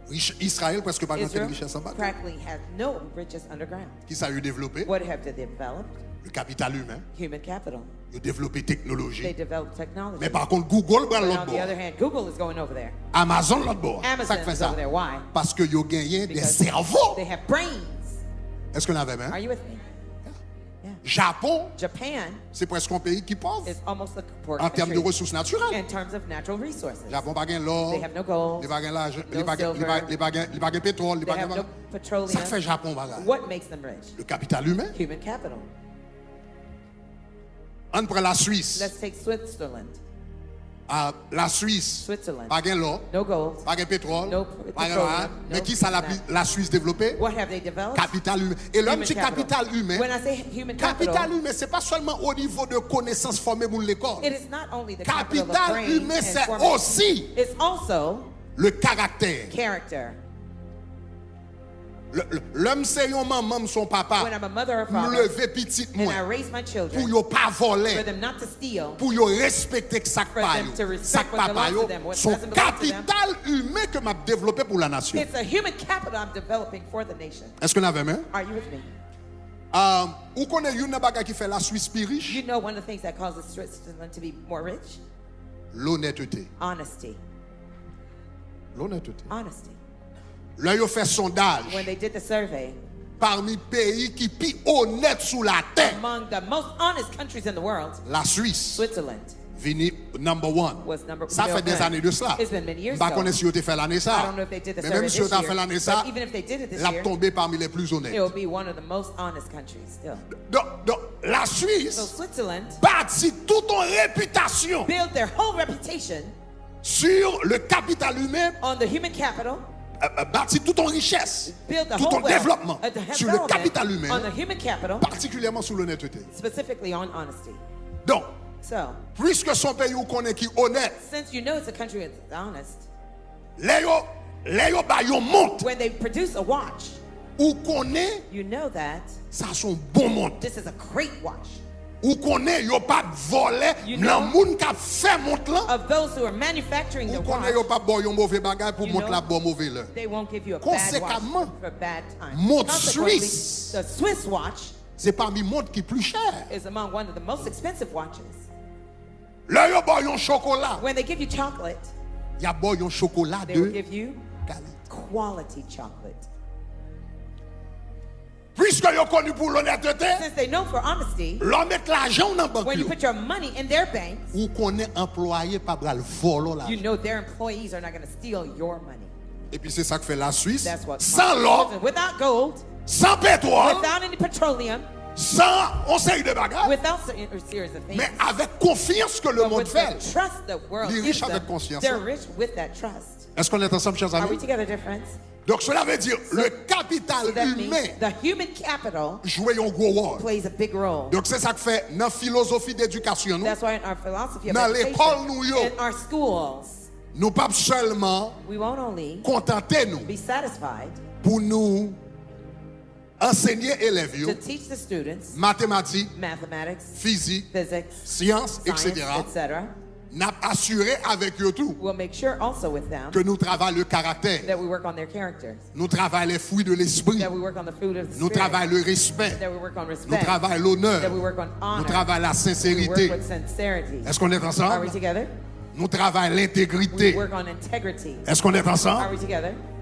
Rich, Izrayèl prèske pa gen okenn Israel richès anba tè. Practically has no riches underground. Kisa yo devlope? What have they developed? Le capital humain. Human capital. Yo devlope teknoloji. They develop technology. Men pa kont, Google pral But lòt on the bò. Other hand, Google is going over there. Amazon lòt bò. Sa k Amazon fè is sa? Over there. Why? Paske yo genyen de Because sèvo. They have brains. Èske nou avè m? Are you with me? Yeah. Japon, Japan se prèske yon peyi ki pòv is almost a poor an tèm de country resous natirèl. In terms of natural resources. Japon pa gen lò, They have no gold, li pa gen lajan, no li pa gen, li pa, silver. Li pa gen, li pa gen petwòl, li They pa have gen no petroleum. Sa k fè Japon bagay. What makes them rich? Le capital humain. Human capital. Ann pran Laswis. Let's take Switzerland. Ah, Laswis Switzerland. Pa gen lò, No gold. Pa gen petwòl, No pa gen petroleum, lajan. no Men kisa la, this and that. Laswis devlope? What have they developed? Kapital imen. E lè m Human di capital. Kapital imen, When I say human capital, Kapital imen, se pa sèlman o nivo de konesans fòme moun lekòl. It is not only the capital of Kapital brain imen, and se forming. Osi It's also le karaktè. Character. Lè, lè, lè m se yon manman, m se yon papa, When I'm a mother or m father, leve pitit And I mwen raise my pou children yo pa vòlè, for them not to steal, pou yo respekte sa k for pa them yo, to sa respect k what pa pa belongs yo, to them, what se yon doesn't belong to them. Kapital imen ke m ap devlope pou la nasyon. It's a human capital I'm developing for the nation. Èske n avè m? Are you with me? Um, ou konnen youn nan bagay ki fè Laswis pi rich? You know one of the things that causes Switzerland to be more rich? Lonètete. Honesty. Lonètete. Honesty. Lè yo fè sondaj, When they did the survey, pami peyi ki pi onèt sou latè, among the most honest countries in the world, Laswis Switzerland vini number one. Was number- Sa fè number dèzane one. De sla. It's been many years M pa ago. Konnen si yo te fè l ane sa. I don't know if they did the Men survey menm si yo this ta year, fè l ane sa, but even if they did it this l ap year, tonbe pami les plus honnêtes. It will be one of the most honest countries still. Donk, donk, La Suisse bâtit toute une réputation sur le capital humain, euh, euh, bâtit toute une richesse, tout un développement sur le capital humain, particulièrement sur l'honnêteté. Donc, puisque son peyi ou konnen ki onèt, lè yo, lè yo ba yon mont, ou konnen sa se yon bon mont. Ou konnen yo p ap vòlè nan moun k ap fè mont lan. Ou konnen yo p ap ba w yon move bagay pou mont la ba w move lè. Konsekamman, mont Swis se pami mont ki pli chè. Lè yo ba w yon chokola, y ap ba w yon chokola de kalite. Puiske yo koni pou lonètete, lè w met lajan w nan bank yo, ou konnen anplwaye pa pral vòlò lajan. Epi se sa k fè Laswis, san lò, san petwòl, san yon seri de bagay, men avèk konfyans ke lemonn fè l, li rich avèk konfyans lan. Èske nou ansanm, chè zanmi? Donk, cela veut dire, le capital humain jwe yon gwo wòl. Donk, se sa k fè nan filozofi dedikasyon nou, nan lekòl nou yo, nou p ap sèlman kontante nou pou nou ansenye elèv yo matematik, fizik, syans, etsetera, n ap asire avèk yo tou ke nou travay le karaktè, nou travay les fruits de l'esprit, nou travay le respè, nou travay lonè, nou travay la senserite. Èske nou ansanm? Nou travay lentegrite. Èske nou ansanm?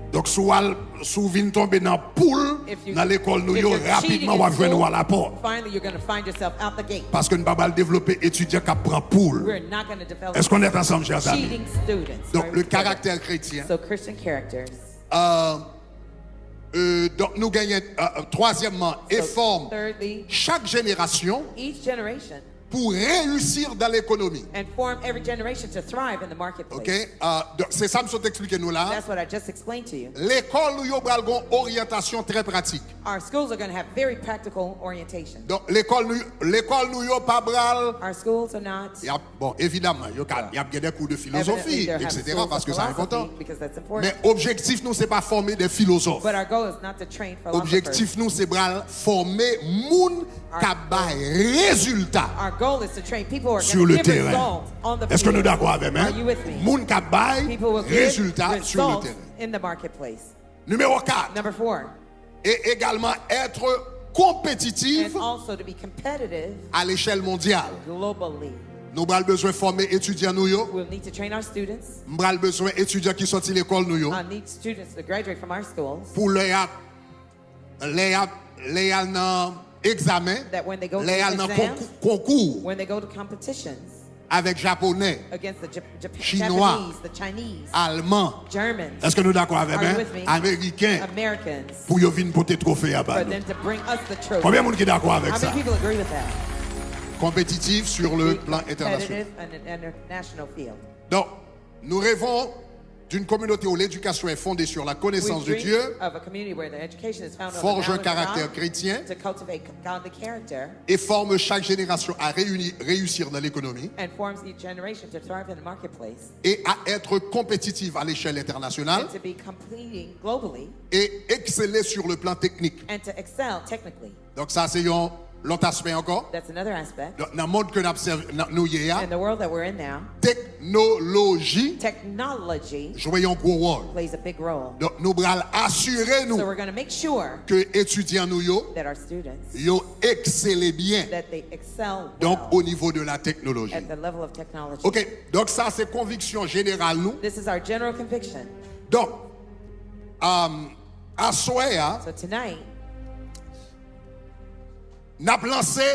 Donk, si w al, si w vin tonbe nan poul nan lekòl nou yo, rapidman w ap jwenn ou alapòt. Paske n pa pral devlope etidyan k ap pran poul. Èske nou ansanm, chè zanmi? Donk, le karaktè kretyen. Euh, euh, donk, nou genyen, euh, twazyèmman, e fòm chak jenerasyon pou reyisi nan lekonomi. Ok? Euh, donk, se sa m sot eksplike nou la. Lekòl nou yo pral gen oryantasyon trè pratik. Donk, lekòl nou, lekòl nou yo pa pral, y ap, bon, evidaman, yo ka, y ap gen de kou de filozofi, etsetera, paske sa enpòtan. Men objektif nou, se pa fòme de filozòf. Objektif nou, se pral fòme moun k ap bay rezilta sur le terrain. Èske nou dakò avè m? Moun k ap bay rezilta sur le terrain. Nimewo kat. E egalman être compétitif à l'échelle mondiale. Nou pral bezwen fòme etidyan nou yo. M pral bezwen etidyan ki sòti lekòl nou yo. Pou lè y ap, lè y ap, lè y al nan egzamen, lè y al nan konkou, konkou avèk Japonè, Chinwa, Alman. Èske nou dakò avè m? Ameriken. Pou yo vin pote twofe a ba nou. Konbyen moun ki dakò avèk sa? Konpetitif sur le plan international. Donk, nous rêvons d'une communauté où l'éducation est fondée sur la connaissance de Dieu, forge un caractère chrétien et forme chaque génération à réunir, réussir dans l'économie et à être compétitive à l'échelle internationale et exceller sur le plan technique. Donk, sa se yon lòt aspè ankò. Donk, nan mond ke n ap sèvi, n ap, nou ye a, teknoloji jwe yon gwo wòl. Donk, nou pral asire nou ke etidyan nou yo, yo eksele byen. Donk, o nivo de la teknoloji. Ok, donk, sa se konviksyon jeneral nou. Donk, um, aswè a, n ap lanse,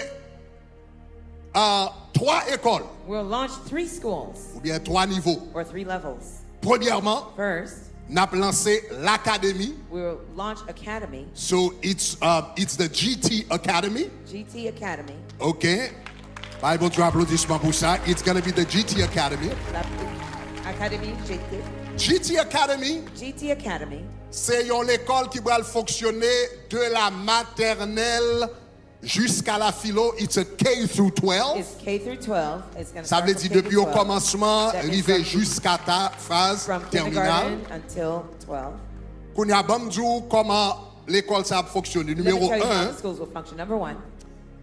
euh, twa ekòl. We'll launch three schools. Oubyen twa nivo. Or three levels. Premyèman, first, N ap lanse Lakademi. We will launch Academy, So it's, um, it's the G T Academy. G T Academy. Ok. Bay Bondye aplodisman pou sa. It's gonna be the G T Academy. Academy G T. G T Academy, G T Academy. Se yon lekòl ki pral fonksyone de la maternelle jusqu'à la philo. It's a K through twelve. It's K through twelve. It's gonna Sa start vle from di K through depi o twelve. kòmansman That means rive from jiska ta faz From tèminal. Kindergarten until twelve. Kounye a, ban m di w kòman lekòl sa ap fonksyone. Let me Nimewo tell you how en, the schools will function. Number one,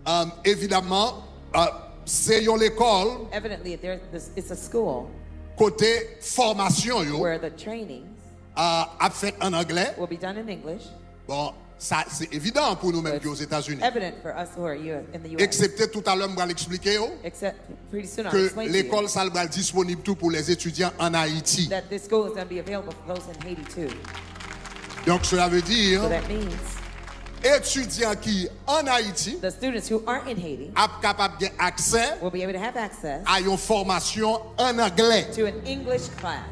um, evidaman, uh, se yon lekòl evidently, there, this, it's a school kote fòmasyon yo where the trainings uh, ap fèt an anglè. will be done in English. Bon, sa se evidan pou nou menm ki Ozetazini. Evident for us who are here in the U S. Eksepte toutalè m pral eksplike yo Except pretty soon I'll ke explain to you lekòl sa l pral disponib tou pou les étudiants en Haïti. That this school is going to be available for those in Haiti too. Donk, cela veut dire, So that means etidyan ki an Ayiti the students who are in Haiti ap kapab gen aksè will be able to have access a yon fòmasyon an anglè. To an English class.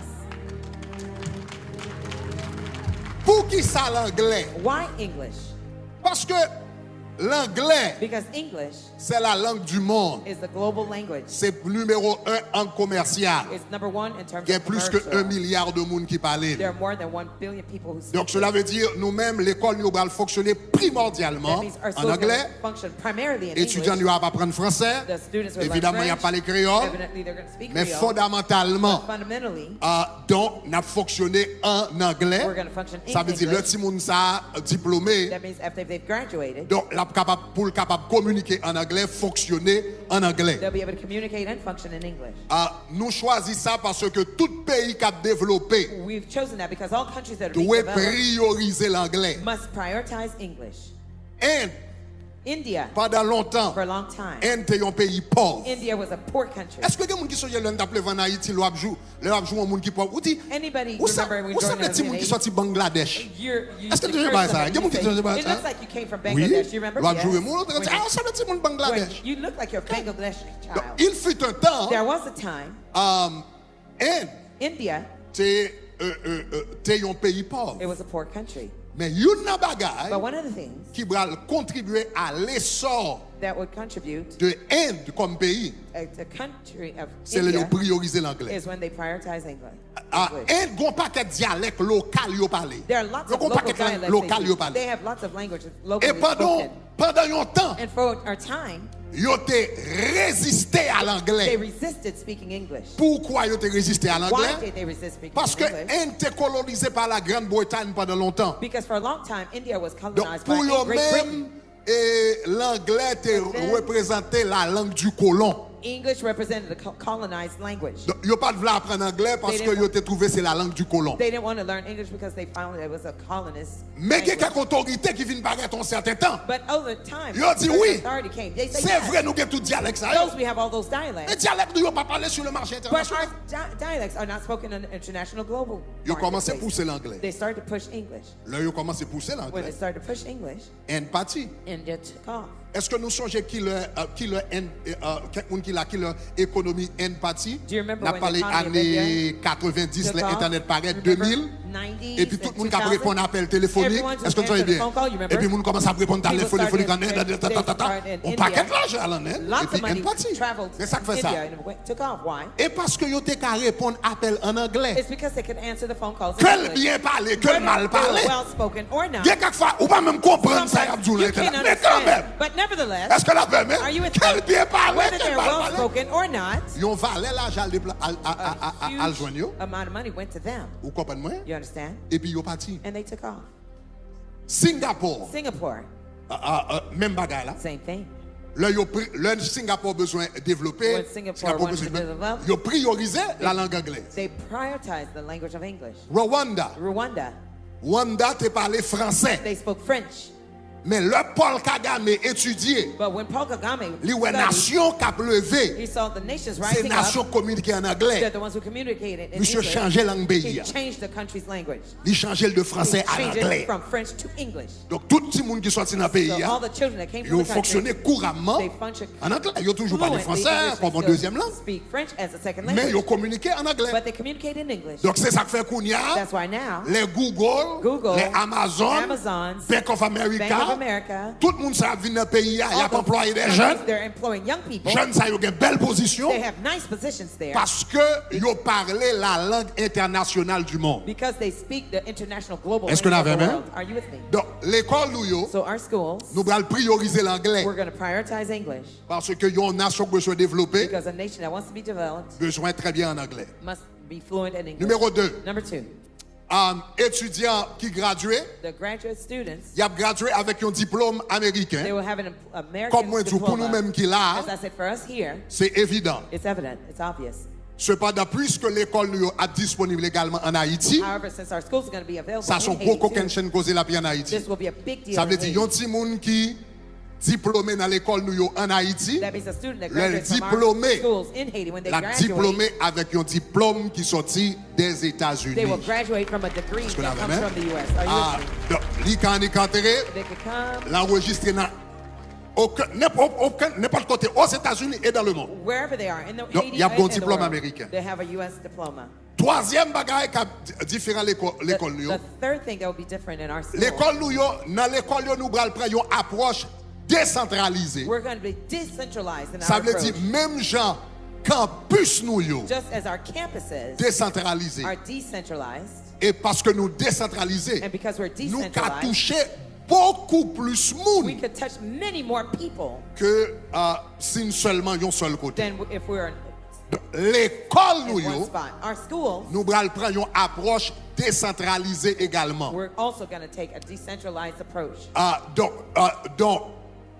Poukisa langlè? Why English? Paske langlè Because English se la langue du monde. Is the global language. Se nimewo en ang komèsyal. It's number one in terms Gen of plis ke commercial. un milya de moun ki pale l. There are more than one billion people who speak Donk, cela it. veut dire, nou menm, lekòl nou yo pral fonksyone That primòdyalman means our an schools anglè. will function primarily in Etidyan English. yo ap aprann fransè. The students will learn Evidaman, y ap French. Pale kreyòl. Evidently, they're going to speak Men Creole. fondamantalman, But fundamentally, ah, donk, n ap fonksyone an anglè. We're gonna function in Sa vle di, lè English. Timoun sa a diplome, That means after they've graduated, donk, l ap kapab, pou l kapab kominike an anglè, fonksyone an anglè. They'll be able to communicate and function in English. Ah, nou chwazi sa paske tout peyi k ap devlope We've chosen that because all countries that are being dwe developed priyorize langlè. Must prioritize English. End, India, pandan lontan, for a long time, End te yon peyi pòv. India was a poor country. Èske gen moun ki sonje lè n t ap leve an Ayiti, lè w ap jou, lè w ap jou yon moun ki pòv? Ou di, Anybody ou sa, remember when ou growing sanble up timoun in ki Haiti? Sòti Bangladesh. You're, you, Èske n the sonje first bagay sa? time Gen moun ki you sonje say, bagay it sa? looks like you came from Wi, Bangladesh. You remember? lè w ap jou yon Yes. moun, ou te di, When ah, ou sanble timoun you, when Bangladesh. you look like you're a Bangladesh Donk, child. Il fut un temps, There was a time, um, End India te, euh, euh, euh, te yon peyi pòv. It was a poor country. Men youn nan bagay But one of the things ki pral kontribye a lesò that would contribute de End kòm peyi, a, a country of se lè yo India priyorize langlè. Is when they prioritize English. Ah, English. End gon pakèt dyalèk lokal yo pale. There are lots Yo of gon local pakèt lang dialects. lokal They, yo they pale. Have lots of languages E locally pandan, spoken. Pandan yon tan, And for a time, yo te reziste a they langlè. Resisted speaking English. Poukwa yo te reziste a Why langlè? did they resist speaking Paske English? End te kolonize pa la Grann Bretay pandan lontan. Because for a long time, India was Donk, colonized by pou yo Great Britain. Menm, e, langlè te But then- reprezante la langue du colon. English represented the co- colonized language. Donk, yo pa t vle aprann anglè paske didn't- yo te twouve se la langue du colon. They didn't want to learn English because they found it was a colonist Men gen language. Kèk otorite ki vin parèt yon sèten tan. But over time, Yo di, certain "Wi, authority came. They say, se yes, vre, nou gen tout dyalèk sa yo. Those we have all those Men dialects. Dyalèk nou yo pa pale sou le marché But our international." di- dialects are not spoken on the international global Yo kòmanse marketplace. Pouse langlè. They started to push English. Lè yo kòmanse pouse When they langlè, started to push English, End pati. India took off. Èske nou sonje kilè, uh, kilè End, uh, kèk moun ki la, kilè ekonomi End pati? Do you remember N ap when the pale economy of ane India katrevendis, took lè off? Entènèt parèt, Remember de mil. nineties Epi and tout moun k ap two thousand? Reponn apèl telefonik. Everyone was Èske n sonje answering the byen? Phone call, you remember? Epi moun kòmanse ap reponn ta People telefonik started an End, in- they an started in pakèt India. Lajan an End. Lots of Epi money End pati. Traveled Men sa k fè sa? India and it went, took off. Why? E paske yo te ka reponn apèl an anglè. It's because they could answer the phone calls. Ke l byen pale, ke l mal pale. Well spoken or not. Gen kèk fwa, ou pa menm konprann sa y ap di w nan You can't Entènèt. Men kanmenm, understand. But nevertheless, èske l ap byen menm? Are you with Ke l me? byen pale, Whether ke l they're mal well pale. Spoken or not, Yon valè lajan al, depla- al, al, al, al, al, al jwenn yo. Amount of money went to them. Ou konprann mwen? You understand? Epi yo pati. And they took off. Singapore. Singapore. Ah, ah, ah, menm bagay la. Same thing. Lè yo pri- lè Singapore bezwen devlope, When Singapore wanted to bezwen develop, yo priyorize la lang anglè. They prioritized the language of English. Rwanda. Rwanda, Rwanda te pale fransè. They spoke French. Men lè Paul Kagame etidye, But when Paul Kagame li wè studied, nasyon k ap leve, he saw the nations se rising up. Nasyon k kominike ann anglè. They're the ones who communicated in Misye English. Chanje lang peyi He a. Changed the country's language. Li chanje l de He fransè a changed anglè. It from French to English. Donk, tout timoun ki sòti nan peyi So a, all the children that came yo from the country, fonksyone kouramman they function ann anglè. Yo toujou pale fluent in fransè English, kòm yon they dezyèm lang, still speak French as a second men language. Yo kominike ann anglè. But they communicate in English. Donk, se sa k fè kounye a, That's why now, lè Google, Google, lè Amazon, Amazon, Bank of America, Bank of America, tout moun sa ap vin nan peyi a, y all ap those anplwaye de companies, jèn. They're employing young people. Jèn sa yo gen bèl pozisyon They have nice positions there paske yo pale la langue internationale du monde. Because they speak the international global Èske nou language of avè the m? World. Are you with me? Donk, lekòl nou yo, So our schools, nou pral priyorize langlè. We're going to prioritize English. Paske yon nasyon k bezwen devlope, Because a nation that wants to be developed bezwen trè byen ann anglè. Must be fluent in English. Nimewo de, Number two, um, etidyan ki gradye, the graduate students, y ap gradye avèk yon diplòm ameriken. They will have an American Kòm mwen di w, pou nou diploma. Menm ki la, As I said, for us here, se evidan. It's evident, it's obvious. Sepandan, puiske lekòl nou yo ap disponib egalman ann Ayiti, However, since our schools are going to be available sa se in yon gwo Haiti, kokennchenn koze l ap ye ann Ayiti. This will be a big deal. Sa vle In di Haiti. Yon timoun ki diplome nan lekòl nou yo ann Ayiti, That means a student that lè l graduates from our diplome, schools in Haiti, when they l ap graduate, diplome avèk yon diplòm ki sòti they will Dèzetazini. graduate from a degree Èske nou that avè comes m? From the U S. Are you Ah, with me? Donk, li ka annik antre, They could come l anrejistre nan okenn, nenp-, okenn, nenpòt kote, Ozetazini e dans le monde. Wherever they are, in the Donk, Haiti y ap and gen yon in the diplòm world, ameriken. They have a U S diploma. Twazyèm bagay k ap di-, diferan lekò-, The, lekòl nou yo. The third thing that will be different in our school. Lekòl nou yo, nan lekòl yo, nou pral pran yon apwòch desantralize. We're going to be decentralized in Sa our vle di, approach. Menm jan kanpis nou yo Just as our campuses desantralize. Are decentralized, E paske nou desantralize, and because we're nou ka decentralized, touche bokou plis We moun could touch many more people ke, uh, si n sèlman yon sèl kote. Than if we were Lekòl nou in one yo, spot. Our schools nou pral pran yon apwòch desantralize egalman. We're also going to take a decentralized approach. Ah, donk, ah, donk,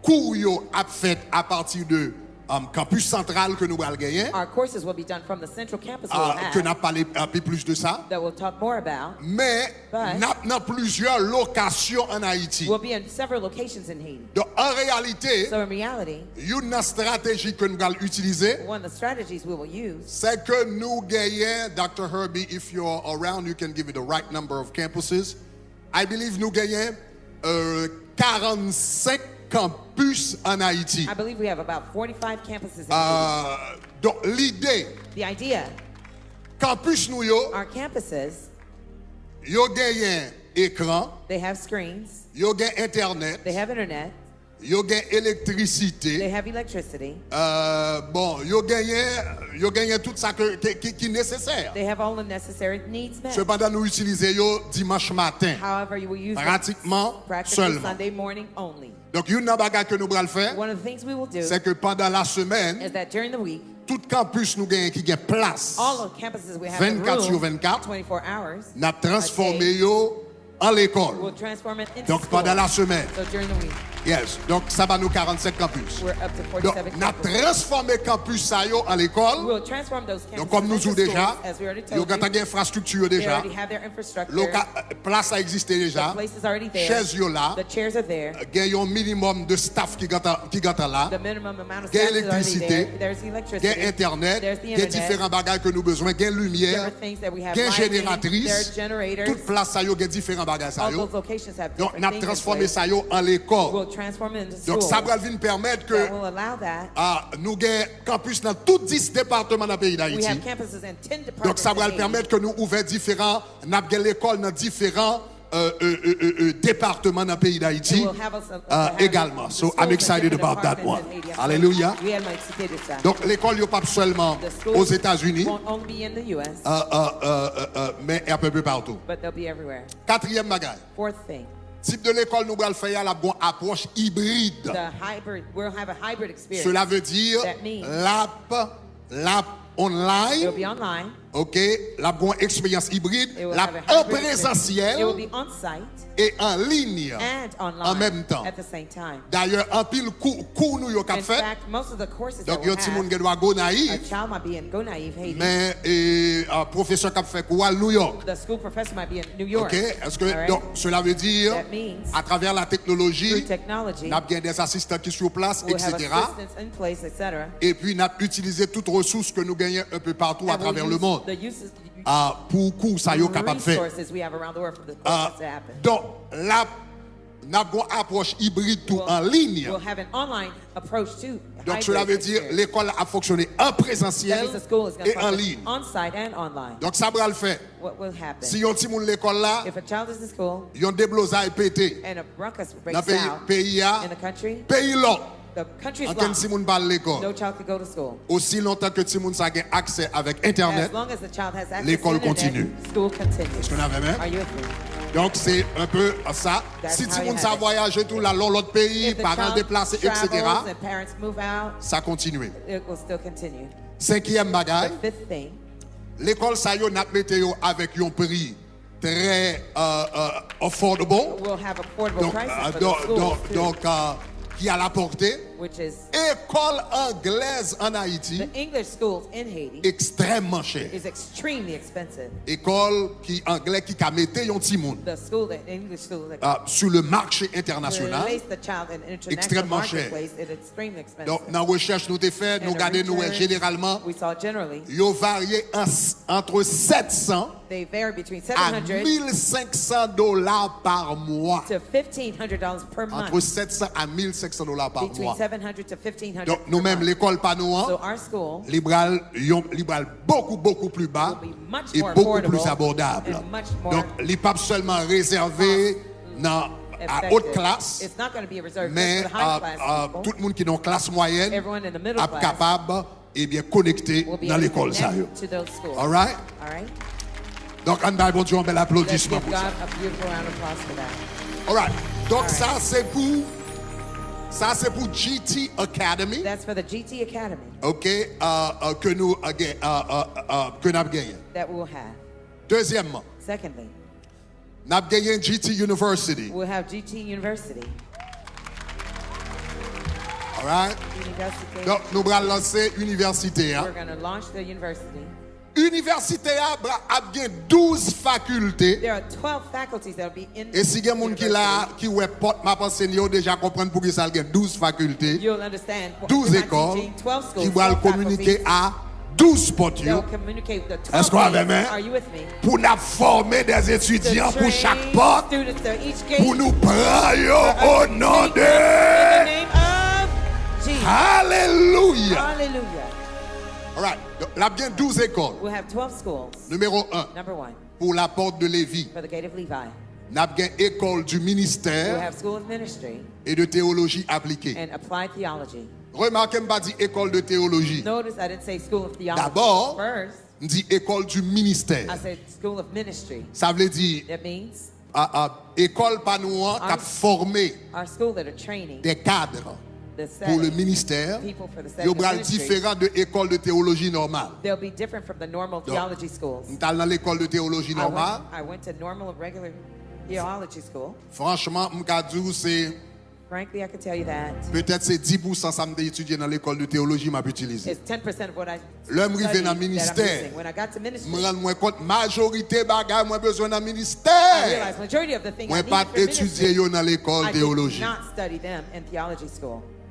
kou yo ap fèt apati de, um, kanpis santral ke nou pral genyen, Our courses will be done from the central campus we'll ah, ke n have ap pale anpi plis de sa. That we'll talk more about. Men, But n ap nan plizyè lokasyon ann Ayiti. We'll be in several locations in Haiti. Donk, an reyalite, So in reality, youn nan estrateji ke n pral itilize, one of the strategies we will use, se ke nou genyen, Dr Herbie, if you're around, you can give me the right number of campuses. I believe nou genyen, euh, karannsenk kanpis ann Ayiti. I believe we have about forty-five campuses in Haiti. Ah, donk, lide, The idea, kanpis nou yo, our campuses, yo genyen ekran, they have screens, yo gen entènèt, they have internet, yo gen elektrisite. They have electricity. Euh, bon, yo genyen, yo genyen tout sa ke, ke, ki, ki nesesè. They have all the necessary needs met. Sepandan, nou itilize yo dimanch maten, However, you will use them pratikman practically sèlman. Sunday morning only. Donk, youn nan bagay ke nou pral fè, One of the things we will do se ke pandan lasèmen, is that during the week, tout kanpis nou genyen ki gen plas all of campuses we have the vennkat sou room, vennkat, twenty-four hours, n ap transfòme a day, yo an lekòl. We'll transform it into Donk, school. Pandan lasèmen. So during the week, Yes. Donk, sa ba nou karannsenk kanpis. We're up to Donk, forty-seven n ap campuses. Transfòme kanpis sa yo an lekòl. We'll transform those Donk, kòm campuses nou di w into deja, schools, as we already yo told gentan you. Gen enfrastrikti yo They deja. Already have their infrastructure. Loka-, plas la egziste deja. The place is already there. Chèz yo la. The chairs are there. Gen yon minimòm de staff ki gentan, ki gentan la. The minimum amount of Gen staff is already elektrisite. There. There's electricity. Gen entènèt. There's the Gen internet. Diferan bagay ke nou bezwen. Gen limyè. Different things that we have. Gen Lighting, jeneratris. There are generators. Tout plas sa yo gen diferan bagay sa All yo. Those locations have Donk, different n ap things in transfòme place. Sa yo an lekòl. We'll transform it into Donk, schools. Sa pral vin pèmèt ke, That will allow that. Ah, nou gen kanpis nan tout dis depatman nan peyi We Dayiti. Have campuses in ten Donk, departments sa pral in Haiti. Pèmèt ke nou ouvè diferan, n ap gen lekòl nan diferan, euh, euh, euh, euh, euh, depatman nan peyi Dayiti, And we'll have us, uh, euh, have egalman. So, schools I'm in excited different about that departments one. in Haiti. Alelouya. We are excited about that. Donk, lekòl yo p ap sèlman The schools Ozetazini, won't only be in the U S, euh, euh, euh, euh, euh, men y ap enpe patou. But they'll be everywhere. Katriyèm bagay, Fourth thing, tip de lekòl nou pral fè a, l ap gon apwòch ibrid. The hybrid, we'll have a hybrid experience. Cela veut dire, That means l ap, l ap It'll be online. Ok, l ap gen yon eksperyans ibrid, l ap an prezansyèl e an liy an menm tan. Dayè, anpil kou nou yo k ap fèt. Donk, yon timoun gen dwa Gonayiv, men pwofesè k ap fè kou a l Nouyòk. Ok, èske, donk, cela veut dire, atravè la teknoloji, n ap gen dè asistan ki sou plas, etsetera. Epi n ap itilize tout resous ke nou genyen enpe patou atravè lemonn pou kou sa yo kapab fèt. Donk, l ap, n ap gen yon apwòch ibrid tou an liy. Donk, cela veut dire, lekòl la ap fonksyone an prezansyèl e an liy. Donk, sa pral fè, si yon timoun lekòl la, yon deblozay pete nan peyi a, peyi lòk, ankenn timoun pa al lekòl. Osi lontan ke timoun sa gen aksè avèk entènèt, lekòl kontinye. Èske n avè m? Donk, se enpe sa. Si timoun sa vwayaje tou, l al yon lòt peyi, paran deplase, etsetera, sa kontinye. Senkyèm bagay, lekòl sa yo, n ap mete yo avèk yon pri trè affordable, donk, ki a la pòte. Ekòl anglèz ann Ayiti ekstrèmman chè. Ekòl ki anglè ki ka mete yon timoun sur le marché international ekstrèmman chè. Donk, nan rechèch nou te fè, nou gade, nou wè jeneralman yo varye ant sèt san a mil senk san dola pa mwa. Ant sèt san a mil senk san dola pa mwa. Donk, nou menm, lekòl pa nou an, li pral yon, li pral beaucoup, beaucoup plus bas et beaucoup plus abordable. Donk, li p ap sèlman rezève nan a haute classe, men tout moun ki nan klas mwayèn ap kapab, ebyen, konekte nan lekòl sa yo. Alright? Donk, ann bay Bondye yon bèl aplodisman pou sa. Alright. Donk, sa se pou, sa se pou G T Academy. Ok, ke nou, ke n ap genyen. Dezyèmman, n ap genyen G T University. Alright? Donk, nou pral lanse inivèsite a. Inivèsite a ap gen douz fakilte. E si gen moun ki la a, ki wè pòt m ap anseye, yo deja konprann poukisa l gen douz fakilte, douz ekòl ki pral kominike a douz pòt yo. Èske w avè m? Pou n ap fòme dè etidyan pou chak pòt, pou nou pran yo o non de. Alelouya! Alright. Donk, l ap gen douz ekòl. Nimewo en, pour la porte de Lévi, n ap gen école du ministère et de théologie appliquée. Remake, m pa di école de théologie. Dabò, m di école du ministère. Sa vle di, a, a, ekòl pa nou an k ap fòme des cadres pour le ministère, yo pral diferan de école de théologie normale. Donk, m t al nan lekòl de teyoloji nòmal. Franchman, m ka di w se, petèt se dis pousan sa m te etidye nan lekòl de teyoloji m ap itilize. Lè m rive nan ministè, m rann mwen kont majorite bagay mwen bezwen nan ministè, mwen pa t etidye yo nan lekòl teyoloji.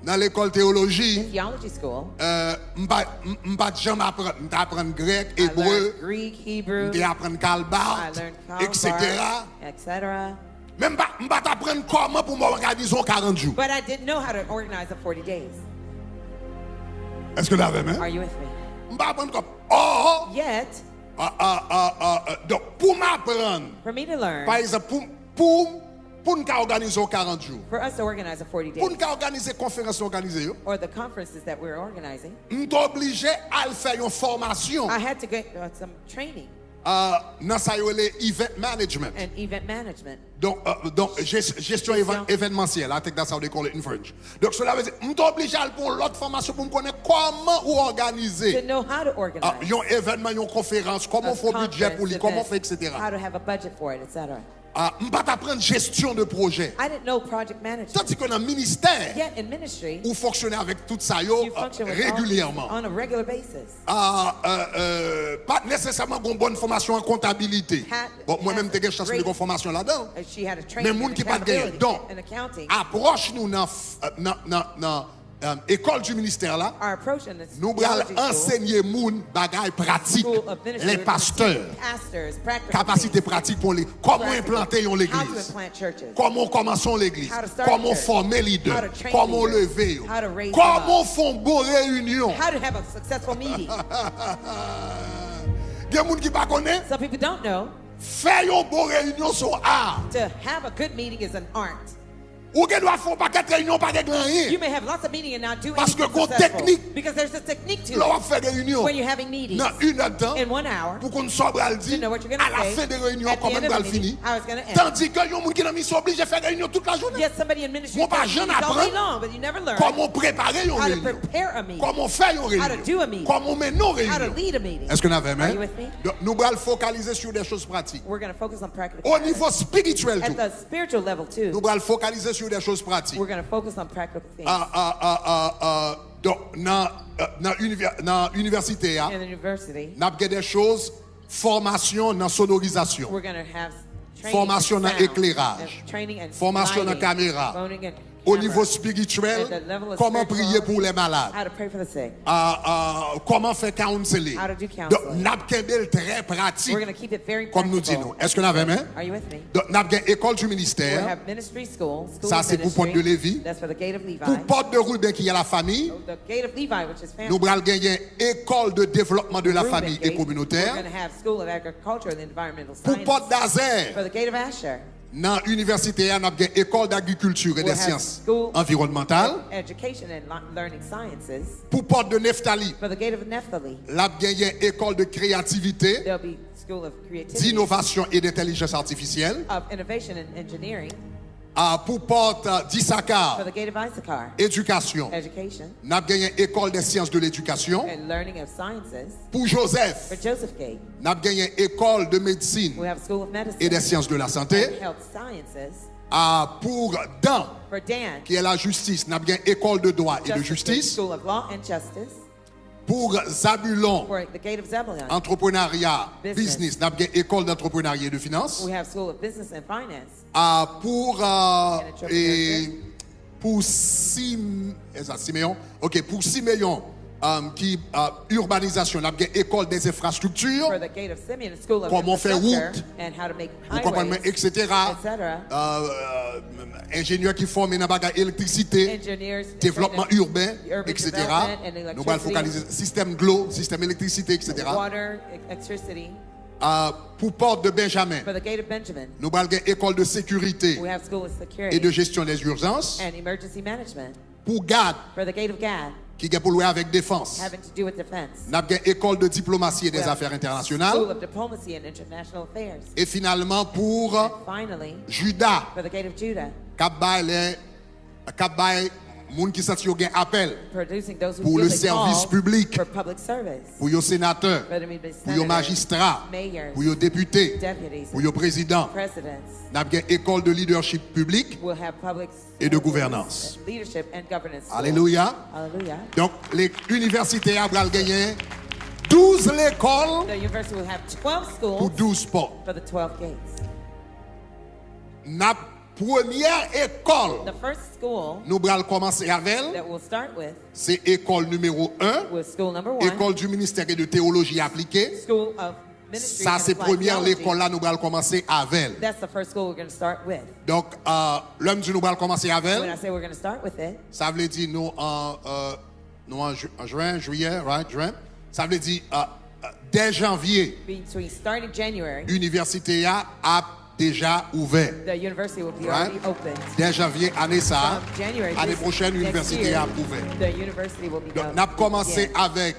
Nan lekòl teyoloji, m pa, m, m pa t janm aprann. M te aprann grèk, ebre, m te aprann Karl Barth, etsetera. Men m pa, m pa t aprann kòman pou m òganize yon karant jou. Èske n avè m? M pa aprann kòman. Or, donk, pou m aprann, pa egzanp, pou, pou, pou n ka òganize yon karant jou, pou n ka òganize konferans nou òganize yo, m t oblije al fè yon fòmasyon. Ah, nan sa yo rele event management. And event management. Donk, euh, donk jes- jesyon evan- evènmansyèl, I think that's how they call it in French. Donk, cela veut dire, m te oblije al pou yon lòt fòmasyon pou m konnen kòman ou òganize To know how to ah, organize yon evènman, yon konferans, kòman a ou fè yon bidjè pou li, conference kòman ou fè, event, how et cetera. To have a budget for it, et cetera. Ah, m pa t aprann jesyon de pwojè. I didn't know project management. Tandis que nan ministè, Yet in ministry, ou fonksyone avèk tout sa yo you euh, function with all these regilyèman. On a regular basis. Ah, euh, euh, pa t nesesèman gon bòn fòmasyon an kontabilite. Pat Bon, mwen has menm te gen chans li great- gon fòmasyon ladan. Uh, She had a Men training moun in ki pa t genyen. accountability Donk, and accounting. Apwòch nou nan, f- euh, nan, nan, nan euh, école du ministère la, Our approach in the nou pral theology school, ansenye moun bagay pratik. School of ministry, Lè we're gonna pastè, teach pastors practical kapasite things, pratik pou li. Kòman practical, enplante yon how to legliz? Plant churches, Kòman w kòmanse yon legliz? How to start Kòman w a church, fòme lidè? How to train Kòman w leaders, leve yo? How to raise Kòman them w fè yon bon reyinyon? How to have a successful meeting. Gen moun ki pa konnen, Some people don't know fè yon bon reyinyon se yon art. To have a good meeting is an art. Ou gen dwa fè yon pakèt reyinyon pa regle anyen. You may have lots of meeting and not do Paske anything gon successful. Teknik. Because there's a technique to Lè w it. ap fè reyinyon When you're having meetings nan inèdtan, in one hour, pou konn sa w pral di, to know what you're gonna a la say fen de reyinyon, at the kòman end l of pral the fini. Meeting, how it's gonna end. Tandis que yon moun ki nan misyon oblije fè reyinyon tout lajounen. Yes, somebody in ministry Mwen pa does janm meetings all aprann day long, but you never learn kòman w prepare yon how to reyinyon, prepare a meeting, kòman w fè yon how to do a reyinyon, meeting, kòman w mennen yon how to reyinyon. Lead a meeting. Èske n avè m? Are you with me? Donk, nou pral fokalize sur des choses pratiques. We're going to focus on practical O matters. Nivo espirityèl At tou, the spiritual level too, nou pral fokalize sur des choses pratiques. We're going to focus on practical things. Ah, ah, ah, ah, ah, donk, nan, euh, nan, univè- nan inivèsite a, In the university, n ap gen de choz, fòmasyon nan sonorizasyon, we're going to have training fòmasyon in nan sound, ekleraj, and training in fòmasyon nan lighting, kamera. Phoning and O nivo camera. Espirityèl, At the level of kòman priye spirituality, pou lè malad? How to pray for the sick. Ah, ah, kòman fè counseling? How to do Donk, counseling. N ap kenbe l trè pratik. We're going to keep it very Kòm nou di practical. Nou. Èske n avè m? Are you with me? Donk, n ap gen école du We'll ministère. have ministry school, school Sa of se pou pòt de ministry. Lévi. That's for the gate of Levi. Pou pòt de Ruben ki a la famille. The gate of Levi, which is family. Nou pral genyen école de développement de la Ruben famille gate, et communautaire. We're going to have school of agriculture and environmental Pou science. pòt Dazè, For the gate of Asher. Nan inivèsite a, n ap gen école d'agriculture et We'll des have sciences school environnementales. Education and li- learning sciences. Pou pòt de Neftali, For the gate of Nephthali, l ap genyen école de créativité, there'll be school of creativity, d'innovation et d'intelligence artificielle. Of innovation and engineering. Ah, pou pòt euh, For d'Issakar, the gate of Issachar, éducation, education. N ap genyen école des sciences de l'éducation. And learning of sciences. Pou Joseph, For Joseph Gate, n ap genyen école de médecine we have school of medicine. Et des sciences de la santé. And health sciences. Ah, pou Dan, For Dan, qui est la justice, n ap gen école de droit et de Justice Gate, justice. School of Law and Justice. Pou Zabulon, For the gate of Zebulon, entrepreneuriat, business. Business, n ap gen école d'entrepreneuriat et de finance. We have school of business and finance. Ah, pou euh, And entrepreneurship. Et pou Sim, esa, Simeon, ok, pou Simeon, um, ki uh, urbanisation, n ap gen école des infrastructures, For the gate of Simeon, school of Kòman fè infrastructure wout, and how to make ou konprann mwen, highways, et cetera. et cetera. Euh, euh, enjenyè ki fòme nan bagay elektrisite, Engineers, développement and urbain, urban et cetera. Development and Nou pral electricity, fokalize sistèm dlo, sistèm elektrisite, et cetera. Water, electricity. Euh, pou pòt de Benjamin, For the gate of Benjamin, nou pral gen école de sécurité we have school of et security de gestion des urgences. And emergency management. Pou Gad, For the gate of Gad, ki gen pou l wè avèk defans, having to do with defense. N ap gen école de diplomatie et des We have affaires internationales. School of diplomacy and international affairs. Et finalement, pou And finally, Juda, for the gate of Judah, k ap bay lè, k ap bay moun ki santi yo gen apèl, producing those who Pour feel le they service call public. For public service. Pou yo senatè, Whether it be pou yo senators, majistra, mayors, pou yo depite, deputies, pou yo prezidan. Presidents, N ap gen école de leadership public will have public et de gouvernance. Leadership and governance school. Alelouya. Hallelujah. Donk, le- inivèsite a pral genyen douz lekòl The university will have twelve pou schools douz pòt. For the twelve gates. N ap premyè école The first school nou pral kòmanse avè l, that we'll start with se école numéro un, was school number one, École du ministère et de théologie appliquée. School of Ministry Sa and se Applied premyè Theology. Lekòl la nou pral kòmanse avè l. That's the first school we're going to start with. Donk, euh, lè m di nou pral kòmanse avè When l, I say we're going to start with it, sa vle di nou an, euh, nou an ju- an jen, jiyè, right, jen. Sa vle di, euh, euh, dè janvye, between starting January, inivèsite a ap deja ouvè. The university will be Right? Already open. Dè janvye ane sa a, From January ane this pwochèn, next inivèsite year, a ap ouvè. The university will be Donk, open. N ap kòmanse Yeah. Avèk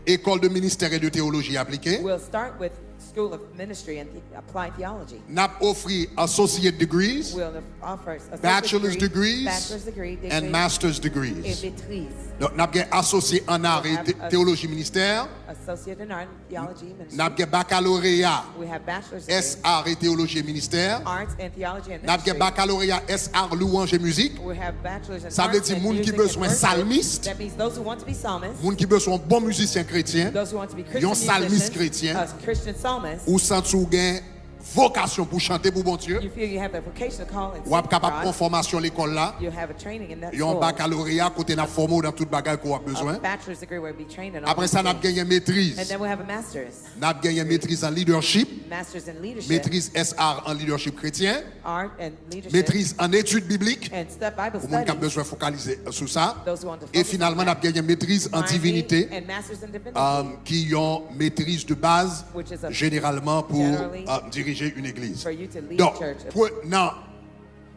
École de ministère et de théologie appliquée. We'll start with School of Ministry and the-, Applied Theology. N ap ofri associate degrees, We'll offer associate bachelor's degree, degrees, bachelor's degree, and degree, master's et degrees. Maîtrise. Donk, n ap gen asosye an art We'll et have a- théologie ministère. Associate in Art and Theology Ministry. N ap gen bakaloreya We have bachelor's degree, S R et théologie et ministère. Arts and Theology and N ap gen Ministry. bakaloreya S R louange et musique. We have bachelor's in Sa vle Arts di and moun ki Music bezwen and Worship. salmist, That means those who want to be psalmists, moun ki bezwen yon bon mizisyen kretyen, those who want to be yon Christian salmist musicians, kretyen, a Christian psalmist. Ou santi w gen vokasyon pou chante pou Bondye, You feel you have the vocational call and w ap sing kapab God. Pran fòmasyon lekòl la, You'll have a training in that yon school. Bakaloreya kote n ap fòme w nan tout bagay ke w ap A bezwen. Bachelor's degree where we train in Apre all sa, n ap these things. Genyen metriz. And then we have a master's. N ap genyen metriz an leadership, Master's in leadership. Metriz S R an leadership kretyen, Art and leadership. Metriz an etid biblik, And stu-, Bible pou moun k ap studies. Bezwen fokalize sou sa. Those who want to E focus on finalman, n that. Ap genyen metriz an Finally, divinite, and master's in divinity. Um, ki yon metriz de baz, Which is a jeneralman pou generally um, dirije yon egliz. For you to lead Donk, church. Pre, nan,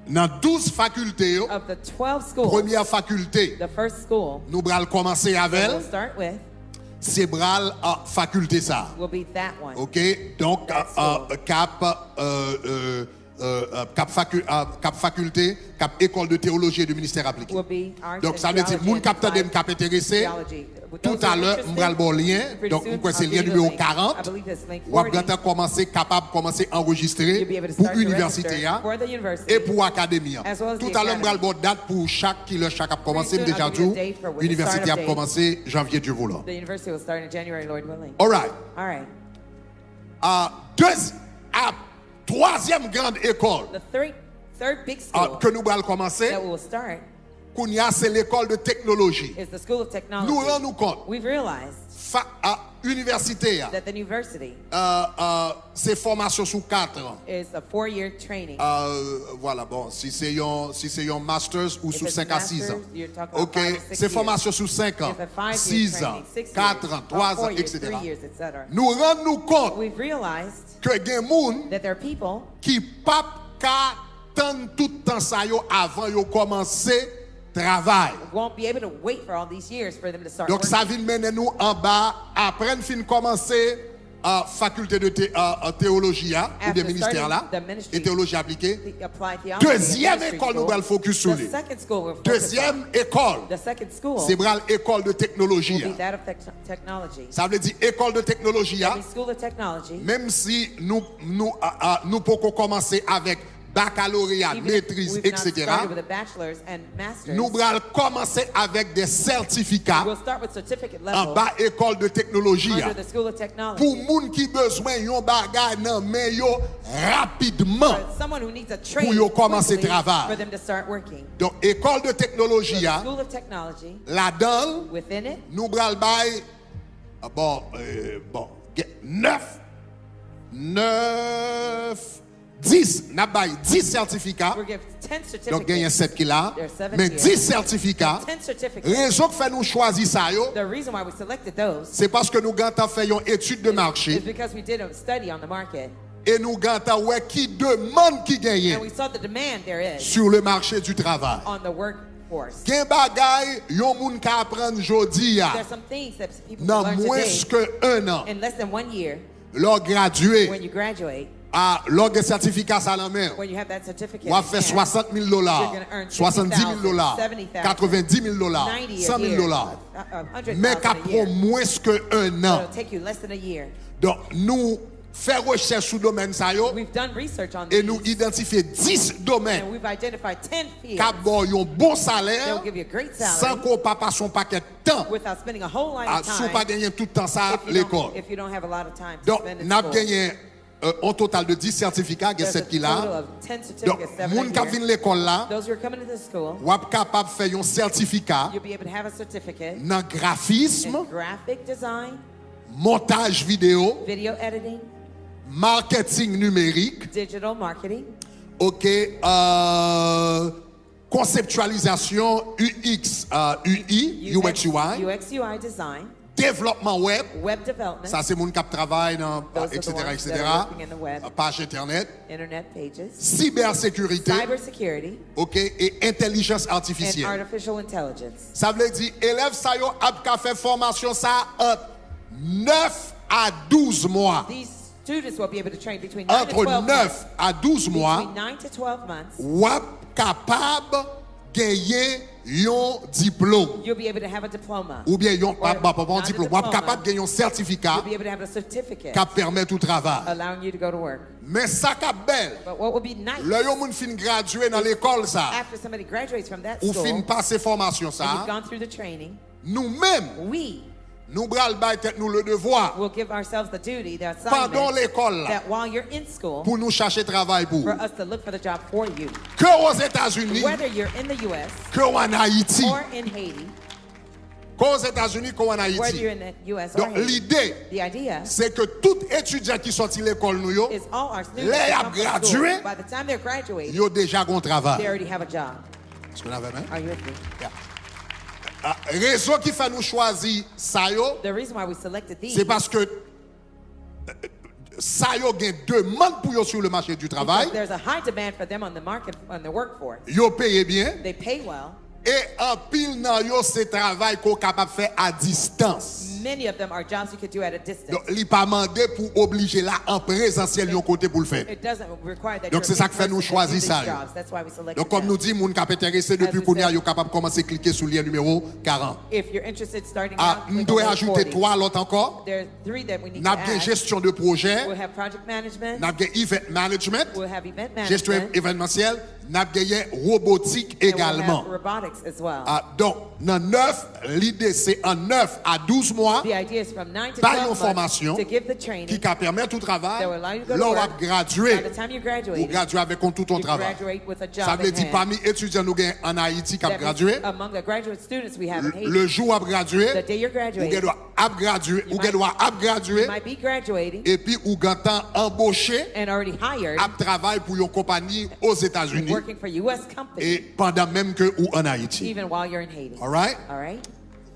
nan douz fakilte yo, Of the twelve schools, premyè fakilte, the first school nou pral kòmanse that avè l, we'll start with se pral uh, fakilte sa. Will be that one. Ok? Donk, That uh, school. K A P, uh, uh, uh, uh, K A P, facu- uh, K A P fakilte, K A P École de Théologie et de Ministère Appliqué. Will be Arts Donk, and sa vle di, Theology moun and k ap tande m Applied k ap enterese, Theology. Those tout who are alè, m pral ba w lyen. interested, Donk, pretty m kwè soon, se I'll lyen give you nimewo the link. I karant. believe it's link W ap forty. Gentan kòmanse, kapab kòmanse anrejistre You'll be able to pou start to inivèsite register a for the university e pou akademi an. As well as the Tout alè, m pral academy. Ba w dat pou chak kilè chak ap kòmanse. M Pretty soon, deja I'll di give you w, a date for when the inivèsite start a of date. Kòmanse janvye, Dye voulan. The university will start in January, Lord willing. Alright. All right. A, dez, a twazyèm grand école The third, third big a, school ke nou pral kòmanse, that we will start kounye a se lekòl de teknoloji. Is the School of Technology. Nou rann nou kont. We've realized Fa, a, inivèsite a, that the university a, a, se fòmasyon sou kat an. Is a four-year training. A, vwala, bon, si se yon, si se yon masters ou If sou it's senk a sis an. Masters, you're talking about Ok, five to six se years. Fòmasyon sou senk an, If a five-year sis an, training, six kat years, an, or twa four an, years, etsetera. Three years, et cetera. Nou rann nou kont We've realized ke gen moun that there are people ki p ap ka tann tout tan sa yo avan yo kòmanse travay. Won't be able to wait for all these years for them to start Donk, sa working. Vin mennen nou anba, apre n fin kòmanse a, fakilte de te, a, a, teyoloji a, After oubyen ministè starting la, the ministry, e teyoloji aplike. The applied theology and Dezyèm ministry ekòl nou school, pral fokis sou the li. Second school we'll focus Dezyèm on. Ekòl, The second school se pral Ekòl de teknoloji will a. Be that of tech- technology. Sa vle di Ekòl de teknoloji a, Every school of technology, menm si nou, nou, a, a, nou poko kòmanse avèk bakaloreya, even if metriz, we've not etsetera, started with a bachelor's and master's, nou pral kòmanse avèk de sètifika we'll start with certificate level anba Ekòl de teknoloji a. Under the School of Technology. Pou moun ki bezwen yon bagay nan men yo rapidman, For someone who needs a trade pou yo kòmanse quickly travay. For them to start working. Donk, Ekòl de So teknoloji the a, School of Technology, ladan l, within it, nou pral bay, a, bon, e, bon, gen nèf, nèf, dis, n ap bay dis sètifika. We'll give ten certificates. Donk, genyen sèt ki la, There are seven men here. Dis sètifika. Ten certificates. Rezon k fè nou chwazi sa yo, The reason why we selected those se paske nou gentan fè yon etid de mache is because we did a study on the market e nou gentan wè ki demann ki and genyen we saw the demand there is sur le marché du travail. On the workforce. Gen bagay yon moun ka aprann jodi a, There's some things that people nan learn mwens today ke en an, in less than one year lè w gradye, when you graduate, a, lè w gen sètifika sa nan men w, when you have that certificate w ap fè in hand, swasant mil dola, you're gonna earn swasanndis mil dola, sixty thousand, seventy thousand, katrevenndis mil dola, ninety a san mil year, dola. a- a hundred Men k ap thousand a pran year. Mwens ke en So an. It'll take you less than a year. Donk, nou fè rechèch sou domèn sa yo We've done research on e these, nou idantifye dis domèn and we've identified ten k ap fields ba w yon bon salè that'll give you a great san salary ke w pa pase yon pakèt tan without spending a whole lot a, of si w pa time genyen tout tan sa if you don't, lekòl. if you don't have a lot of time to Donk, spend in n ap school. Genyen euh, yon total de dis sètifika, gen There's a sèt ki la. Total of ten Donk, certificates, seven Moun are k ap here. Vin lekòl la, Those who are coming to the school, w ap kapab fè yon sètifika you'll be able to have a certificate nan grafism, in graphic design, montaj videyo, video editing, maketing nimerik, digital marketing, ok, euh, konseptyalizasyon U X, euh, U I, U X, U Y, U X U I design, devlòpman wèb, web development, sa se moun k ap travay nan, those are the etsetera, ones that are etsetera, working in the web, paj entènèt, internet pages, sibèsekirite, cyber security, ok, e entèlijans and atifisyèl. Artificial intelligence. Sa vle di, elèv sa yo ap ka fè fòmasyon sa ant nèf a douz mwa. These Students will be able to train between nine to twelve months. Antre nèf a douz mwa, between nine to twelve months, w ap kapab genyen yon diplòm. You'll be able to have a diploma. Oubyen yon, pa, pa, pa yon diplòm, w ap kapab gen yon sètifika k ap pèmèt ou travay. Allowing you to go to work. Men sa k ap bèl, lè yon moun fin gradye nan lekòl sa, after somebody graduates from that school, ou fin pase fòmasyon sa, and you've gone through the training, nou menm, we, nou pral bay tèt nou le devwa, will give ourselves the duty, the assignment, pandan w lekòl la, that while you're in school, pou nou chache travay pou ou. For us to look for the job for you. Ke w Ozetazini, whether you're in the U S, ke w ann Ayiti, or in Haiti, ke w Ozetazini, ke w ann Ayiti. Whether you're in the U S or Haiti. Donk, lide, the idea, se ke tout etidyan ki sòti lekòl nou yo, is all our students, lè y ap gradye, by the time they're graduating, yo deja gon travay. They already have a job. Èske w avè m? Are you with me? Yeah. Ah, rezon ki fè nou chwazi sa yo, the reason why we selected these, se paske, eh, sa yo gen demann pou yo sou le marché du travail. Because there's a high demand for them on the market, on the workforce. Yo peye byen. They pay well. E anpil nan yo se travay ke w kapab fè a distans. Many of them are jobs you could do at a distance. Donk, li pa mande pou w oblije la an prezansyèl yon kote pou l fè. It doesn't require that you're in person to do these jobs. Donk, se sa k fè nou chwazi sa yo. That's why we selected them. Donk, kòm nou di, moun k ap enterese depi kounye a, yo kapab kòmanse klike sou lyen nimewo karant. If you're interested, starting now, click on number forty. Ah, m dwe ajoute twa lòt ankò. There are three that we need to add. N ap gen jesyon de pwojè. We'll have project management. N ap gen event management. We'll have event management. Jesyon ev-, evenemansyèl. N ap genyen wobotik egalman. And we'll have robotics as well. Ah, donk, nan nèf, lide se an nèf a douz mwa, bay yon fòmasyon ki ka pèmèt ou travay. The idea is from nine to twelve months to give the training that will allow you to go to work. Lè w ap gradye, ou gradye avèk yon tout yon travay. By the time you graduate, you graduate with a job in hand. Sa vle di, pami etidyan nou gen ann Ayiti k ap gradye, that means among the graduate students we have in Haiti, le jou w ap gradye, the day you're graduating, ou gen dwa ap gradye, ou gen dwa ap gradye, you might be graduating, epi ou gentan anboche, and already hired, ap travay pou yon konpayi Ozetazini, working for U S company, e pandan menm ke ou ann Ayiti. Even while you're in Haiti. All right? All right?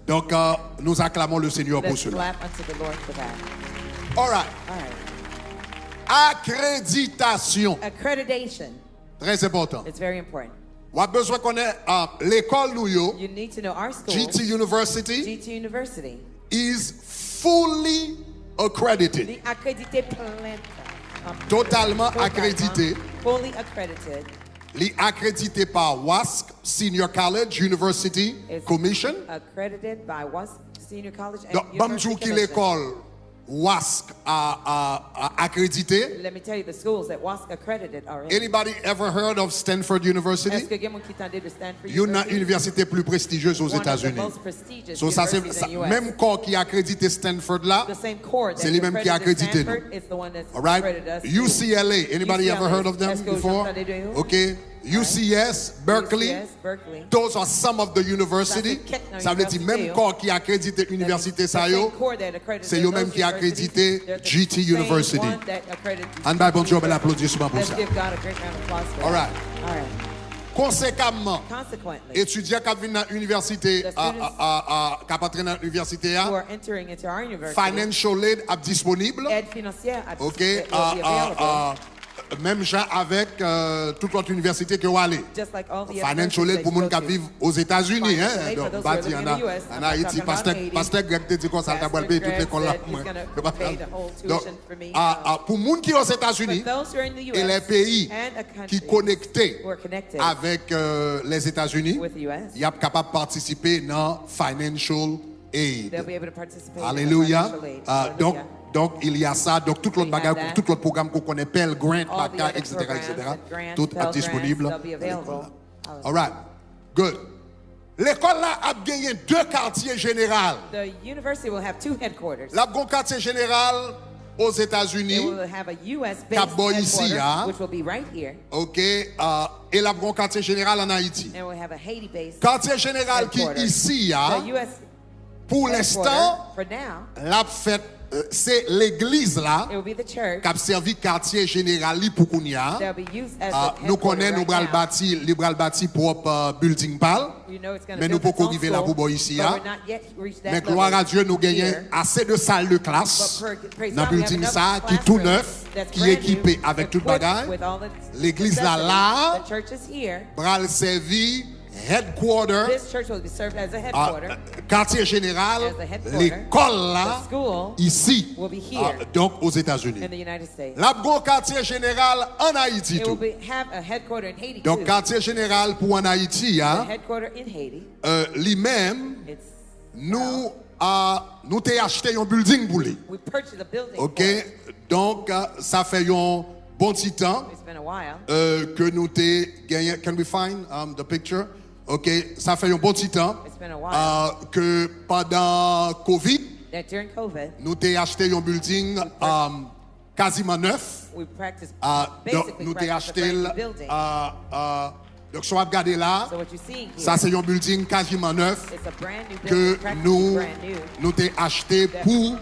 Donc, euh, nous acclamons le Seigneur pour cela. Let's clap unto the Lord for that. All right. All right. Akreditasyon. Accreditation. Très important. It's very important. W ap bezwen konnen, uh, lekòl nou yo, you need to know our school, G T University, G T University, is fully accredited. Li akredite plen tan. Totalement accrédité. Totalement, fully accredited. Li akredite pa WASC Senior College University Commission. It's accredited by WASC Senior College and University Commission. Donk, ban m di w ki lekòl WASC a, a, a akredite. Let me tell you the schools that WASC accredited already. Anybody ever heard of Stanford University? Èske gen moun ki tande de Stanford University? Youn nan inivèsite pli prestijye Ozetazini. One of the most prestigious universities in the U S. So, sa se, sa, menm kò ki akredite Stanford la, se li menm ki akredite nou. The same core that accredited Stanford is the one that's accredited us too. All right? U C L A, anybody ever heard of them before? U C L A, èske w janm tande de yo? Okay. U C S, Berkeley. U C S, Berkeley. Those are some of the university. Sa se kèk nan inivèsite yo. Sa vle di menm kò ki akredite inivèsite sa yo, se yo menm ki akredite G T University. Ann bay Bondye yon bèl aplodisman pou sa. All right. Konsekamman, etidyan k ap vin nan inivèsite, a, a, a, a, k ap antre nan inivèsite a, financial aid ap disponib. Ok, a, a, a, Menm jan avèk, euh, tout lòt inivèsite ke w ale. Financial aid pou moun k ap viv Ozetazini, en. Donk, m pa di ann, ann Ayiti, pastè, pastè Greg te di konsa, l ta pral peye tout lekòl la pou mwen. Donk, a, a, pou moun ki Ozetazini e lè peyi ki konekte avèk, euh, Lèzetazini, y ap kapab patisipe nan financial aid. They'll be able to participate in the financial aid. Alelouya. Ah, donk, donk, il y a ça. Donk, tout lòt bagay, tout lòt pwogram ke w konnen, Pell Grant, bagay, et cetera, et cetera, tout ap disponib nan lekòl la. All right. Good. Lekòl la ap genyen de katye jeneral. The university will have two headquarters. L ap gen yon katye jeneral Ozetazini k ap bò isi a. It will have a U S based headquarter, which will be right here. Ok, ah, e l ap gen yon katye jeneral ann Ayiti. And we'll have a Haiti-based headquarter. Katye jeneral ki isi a, the U S pou lenstan, l ap fèt, euh, se legliz la k ap sèvi katye jeneral li pou kounye a. Ah, nou konnen nou pral bati, li pral bati pwòp, euh, building pa l, men nou poko rive la pou bò isi a. Men glwa a Dye, nou genyen ase de sal de klas nan building sa a ki tou nèf, ki ekipe avèk tout bagay. Legliz la la, pral sèvi headquarter, This church will be served as a headquarter. Katye jeneral As the headquarter, lekòl la the school isi, will be here donk Ozetazini. In the United States. L ap gon katye jeneral ann Ayiti It will tou. Be, have a headquarter in Haiti Donk too. Katye jeneral pou ann Ayiti The a, headquarter in Haiti. euh, li menm, It's nou, euh, nou te achte yon building pou li. We purchased a building. Ok, For it. Donk, euh, sa fè yon bon ti tan It's been a while. euh, ke nou te genyen. Can we find um, the picture? Ok, sa fè yon bon ti tan It's been a while. euh, ke pandan COVID, That during COVID, nou te achte yon building um, kaziman nèf. We practiced Ah, donk, basically nou te practiced a achte brand l new building. ah, ah, donk, sa w ap gade la, So what you're seeing here, sa se yon building kaziman nèf it's a brand new ke building, practically nou, brand new. Nou te achte pou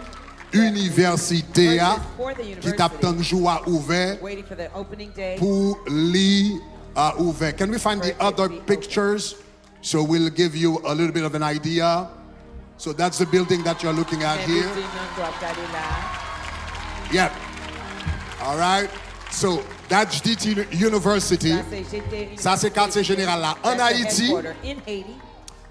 inivèsite a Purchased for the ki t ap university. Tann jou a ouvè Waiting for the opening day. Pou li a ouvè. Can we find the For it other to be open. Pictures? So we'll give you a little bit of an idea. So that's the building that you're looking at Men here. Building nan k ap gade la. Yep. All right. So that's G T University. Sa se G T University. Sa se katye jeneral la. Ann That's the Ayiti, headquarter in Haiti.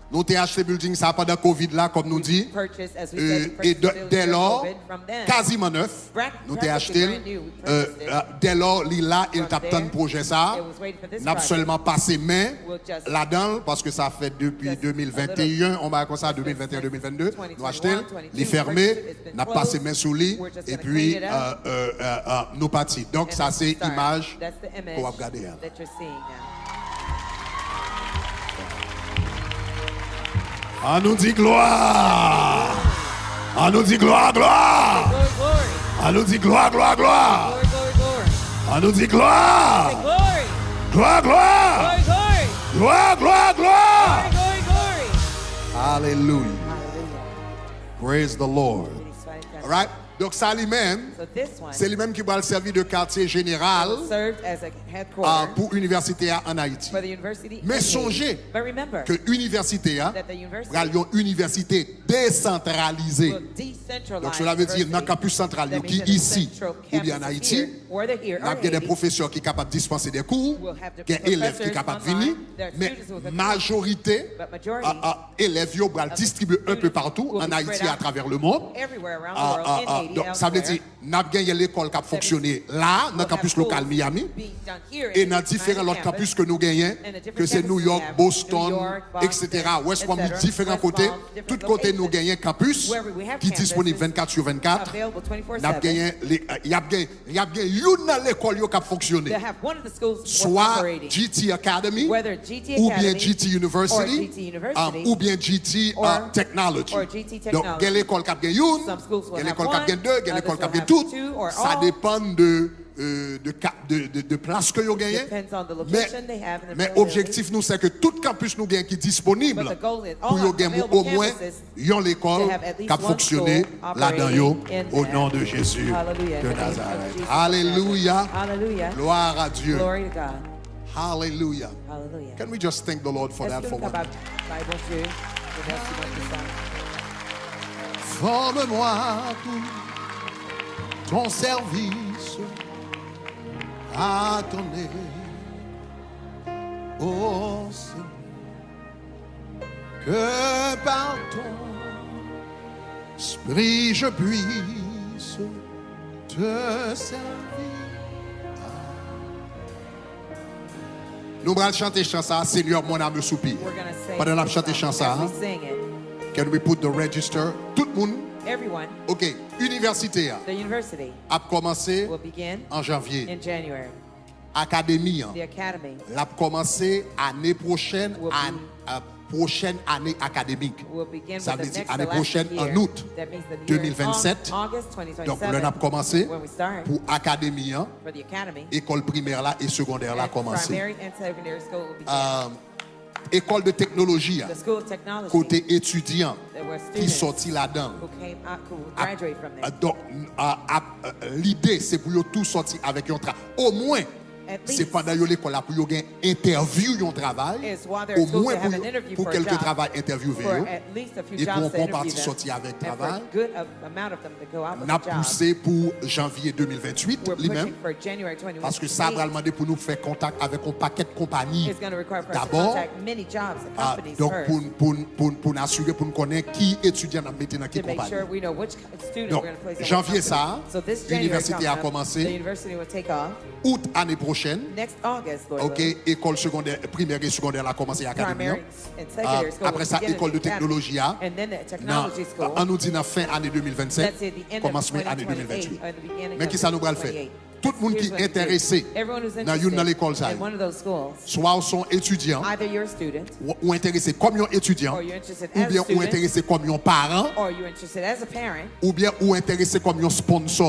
Nou te achte building sa pandan COVID la, kòm nou di, Purchase, as we euh, said, we e purchased de- the building dèlò, during COVID from them. kaziman nèf, Pra- nou te achte practically l. brand new, we Euh, purchased it. euh, dèlò, li la, e l From t ap tann there, pwojè sa a. It was waiting for this N ap project. Sèlman pase men We'll just ladan l, paske sa fè depi just a de mil venteyen, on bagay konsa, little de mil venteyen, since de mil vennde, nou achte l, twenty twenty-one, li fèmen, twenty-two, n ap pase men sou li, We're just gonna epi clean it up. euh, euh, euh, euh, nou pati. Donk, And sa then se we start. Imaj That's the image ke w ap gade a. That you're seeing now. An nou di glwa! An nou di glwa, glwa! Glory, glory. An nou di glwa, glwa, glwa! Glory, glory, glory. An nou di glwa! Glory. Glwa, glwa! Glory, glory. Glwa, glwa, glwa! Glory, glory, glory. Alelouya! Hallelujah. Praise the Lord! It is five times. Alright? Donk sa li menm, So this one, se li menm ki pral sèvi de katye jeneral served as a ah, headquarter pou inivèsite a ann Ayiti. For the university Men in Haiti. Sonje But remember ke inivèsite a that the university pral yon inivèsite desantralize. Will decentralize Donk, sela vle di nan university. Kanpis santral yo That ki means that the isi central oubyen ann campus is Ayiti, here, whether here n or ap gen de Haiti, pwofesè ki kapab dispanse de kou, will have the gen elèv ki professors kapab online, vini, there are men students will come majorite but majority a, a, elèv yo pral of distribye un peu students partout will ann be Ayiti spread out atravè le mond. Everywhere around Ah, the world, ah, in ah, Haiti, donk, sa vle elsewhere. Di, n ap genyen lekòl k ap fonksyone la, nan kanpis lokal Miami, e nan diferan lòt kanpis ke nou genyen, ke se New York, Boston, et cetera, West Palm Beach, diferan kote, tout kote nou genyen kanpis ki disponib vennkat sou vennkat, n ap genyen, le- y ap gen, y ap gen youn nan lekòl yo k ap fonksyone. Swa G T Academy, oubyen G T University, um, oubyen G T uh, Technology. Donk, gen lekòl k ap gen youn, gen lekòl k ap gen de, gen lekòl k ap gen tout. Sa depann de, euh, de, ka- de, de, de plas ke yo genyen. Men, men objektif nou, se ke tout kanpis nou genyen ki disponib pou yo gen omwen yon lekòl k ap fonksyone ladan yo, o non de Jezi de Nazareth. Alelouya. Gloire à Dieu. Hallelujah. Can we just thank the Lord for that for one minute? Forme-moi pour ton service à ton œuvre, ô Seigneur, que par ton esprit je puisse te servir. Nou pral chante chan sa, Seigneur, mon âme soupire. Pandan n ap chante chan sa, can we put the register? Tout moun, ok, inivèsite a ap kòmanse an janvye. Akademi an, l ap kòmanse ane pwochèn, an, pwochèn ane akademik. Sa vle di ane pwochèn, an out de mil vennsèt. Donk, lè n ap kòmanse pou akademi an, ekòl primè la e segondè la kòmanse. Ekòl de teknoloji a, kote etidyan ki sòti ladan l ap, ap, ap, lide se pou yo tou sòti avèk yon tra, omwen se pandan yo lekòl la pou yo gen entèvyou yon travay, omwen pou, pou kèlke travay entèvyouve yo, epi yon bon pati sòti avèk travay. N ap pouse pou janvye de mil venntuit li menm, paske sa pral mande pou nou fè kontak avèk yon pakèt konpayi dabò. Donk, pou n, pou n, pou n, pou n asire, pou n konnen ki etidyan n ap mete nan ki konpayi. Donk, janvye sa a, inivèsite a kòmanse. Out ane pwochèn, oke, ekòl segondè, primè e segondè la kòmanse akademi an. Apre sa, ekòl de teknoloji a, nan, ann nou di nan fen ane de mil vennsenk, kòmansman ane de mil venntuit. Men ki sa nou pral fè? Tout moun ki enterese nan youn nan lekòl sa yo, swa w se yon etidyan, ou, ou enterese kòm yon etidyan, oubyen ou enterese kòm yon paran, oubyen ou enterese kòm yon sponsò.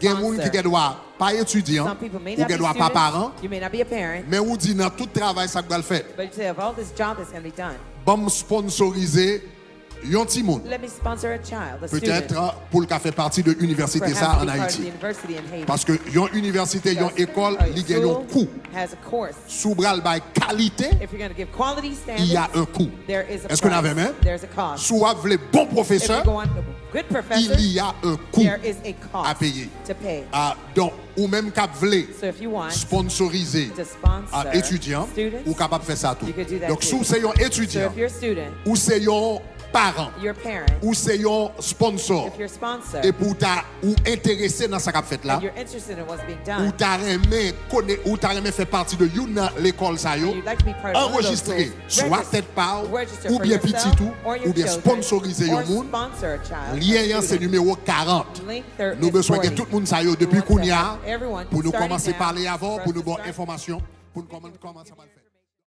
Gen moun ki gen dwa pa etidyan, ou gen dwa pa paran, men ou di nan tout travay sa k pral fèt, ban m sponsorize yon timoun. Petèt pou l ka fè pati de inivèsite sa an Ayiti. Paske yon inivèsite, yon ekòl, li gen yon kou. Si w pral bay kalite, il y a un coût. Èske n avè m? Si w ap vle bon pwofesè, il y a un coût à payer. Ah, donk, ou menm k ap vle sponsorize, ah, etidyan, ou kapab fè sa tou. Donk, si w se yon etidyan, ou se yon paran, ou se yon sponsò, epi w ta, ou enterese nan sa k ap fèt la, ou ta renmen konnen, ou ta renmen fè pati de youn nan lekòl sa yo, anrejistre swa tèt pa w, oubyen pitit ou, oubyen sponsorize yon moun. Lyen an se nimewo karant. Nou bezwen gen tout moun sa yo depi kounye a pou nou kòmanse pale avè w, pou nou ba w enfòmasyon, pou nou kòman, kòman sa pral fèt.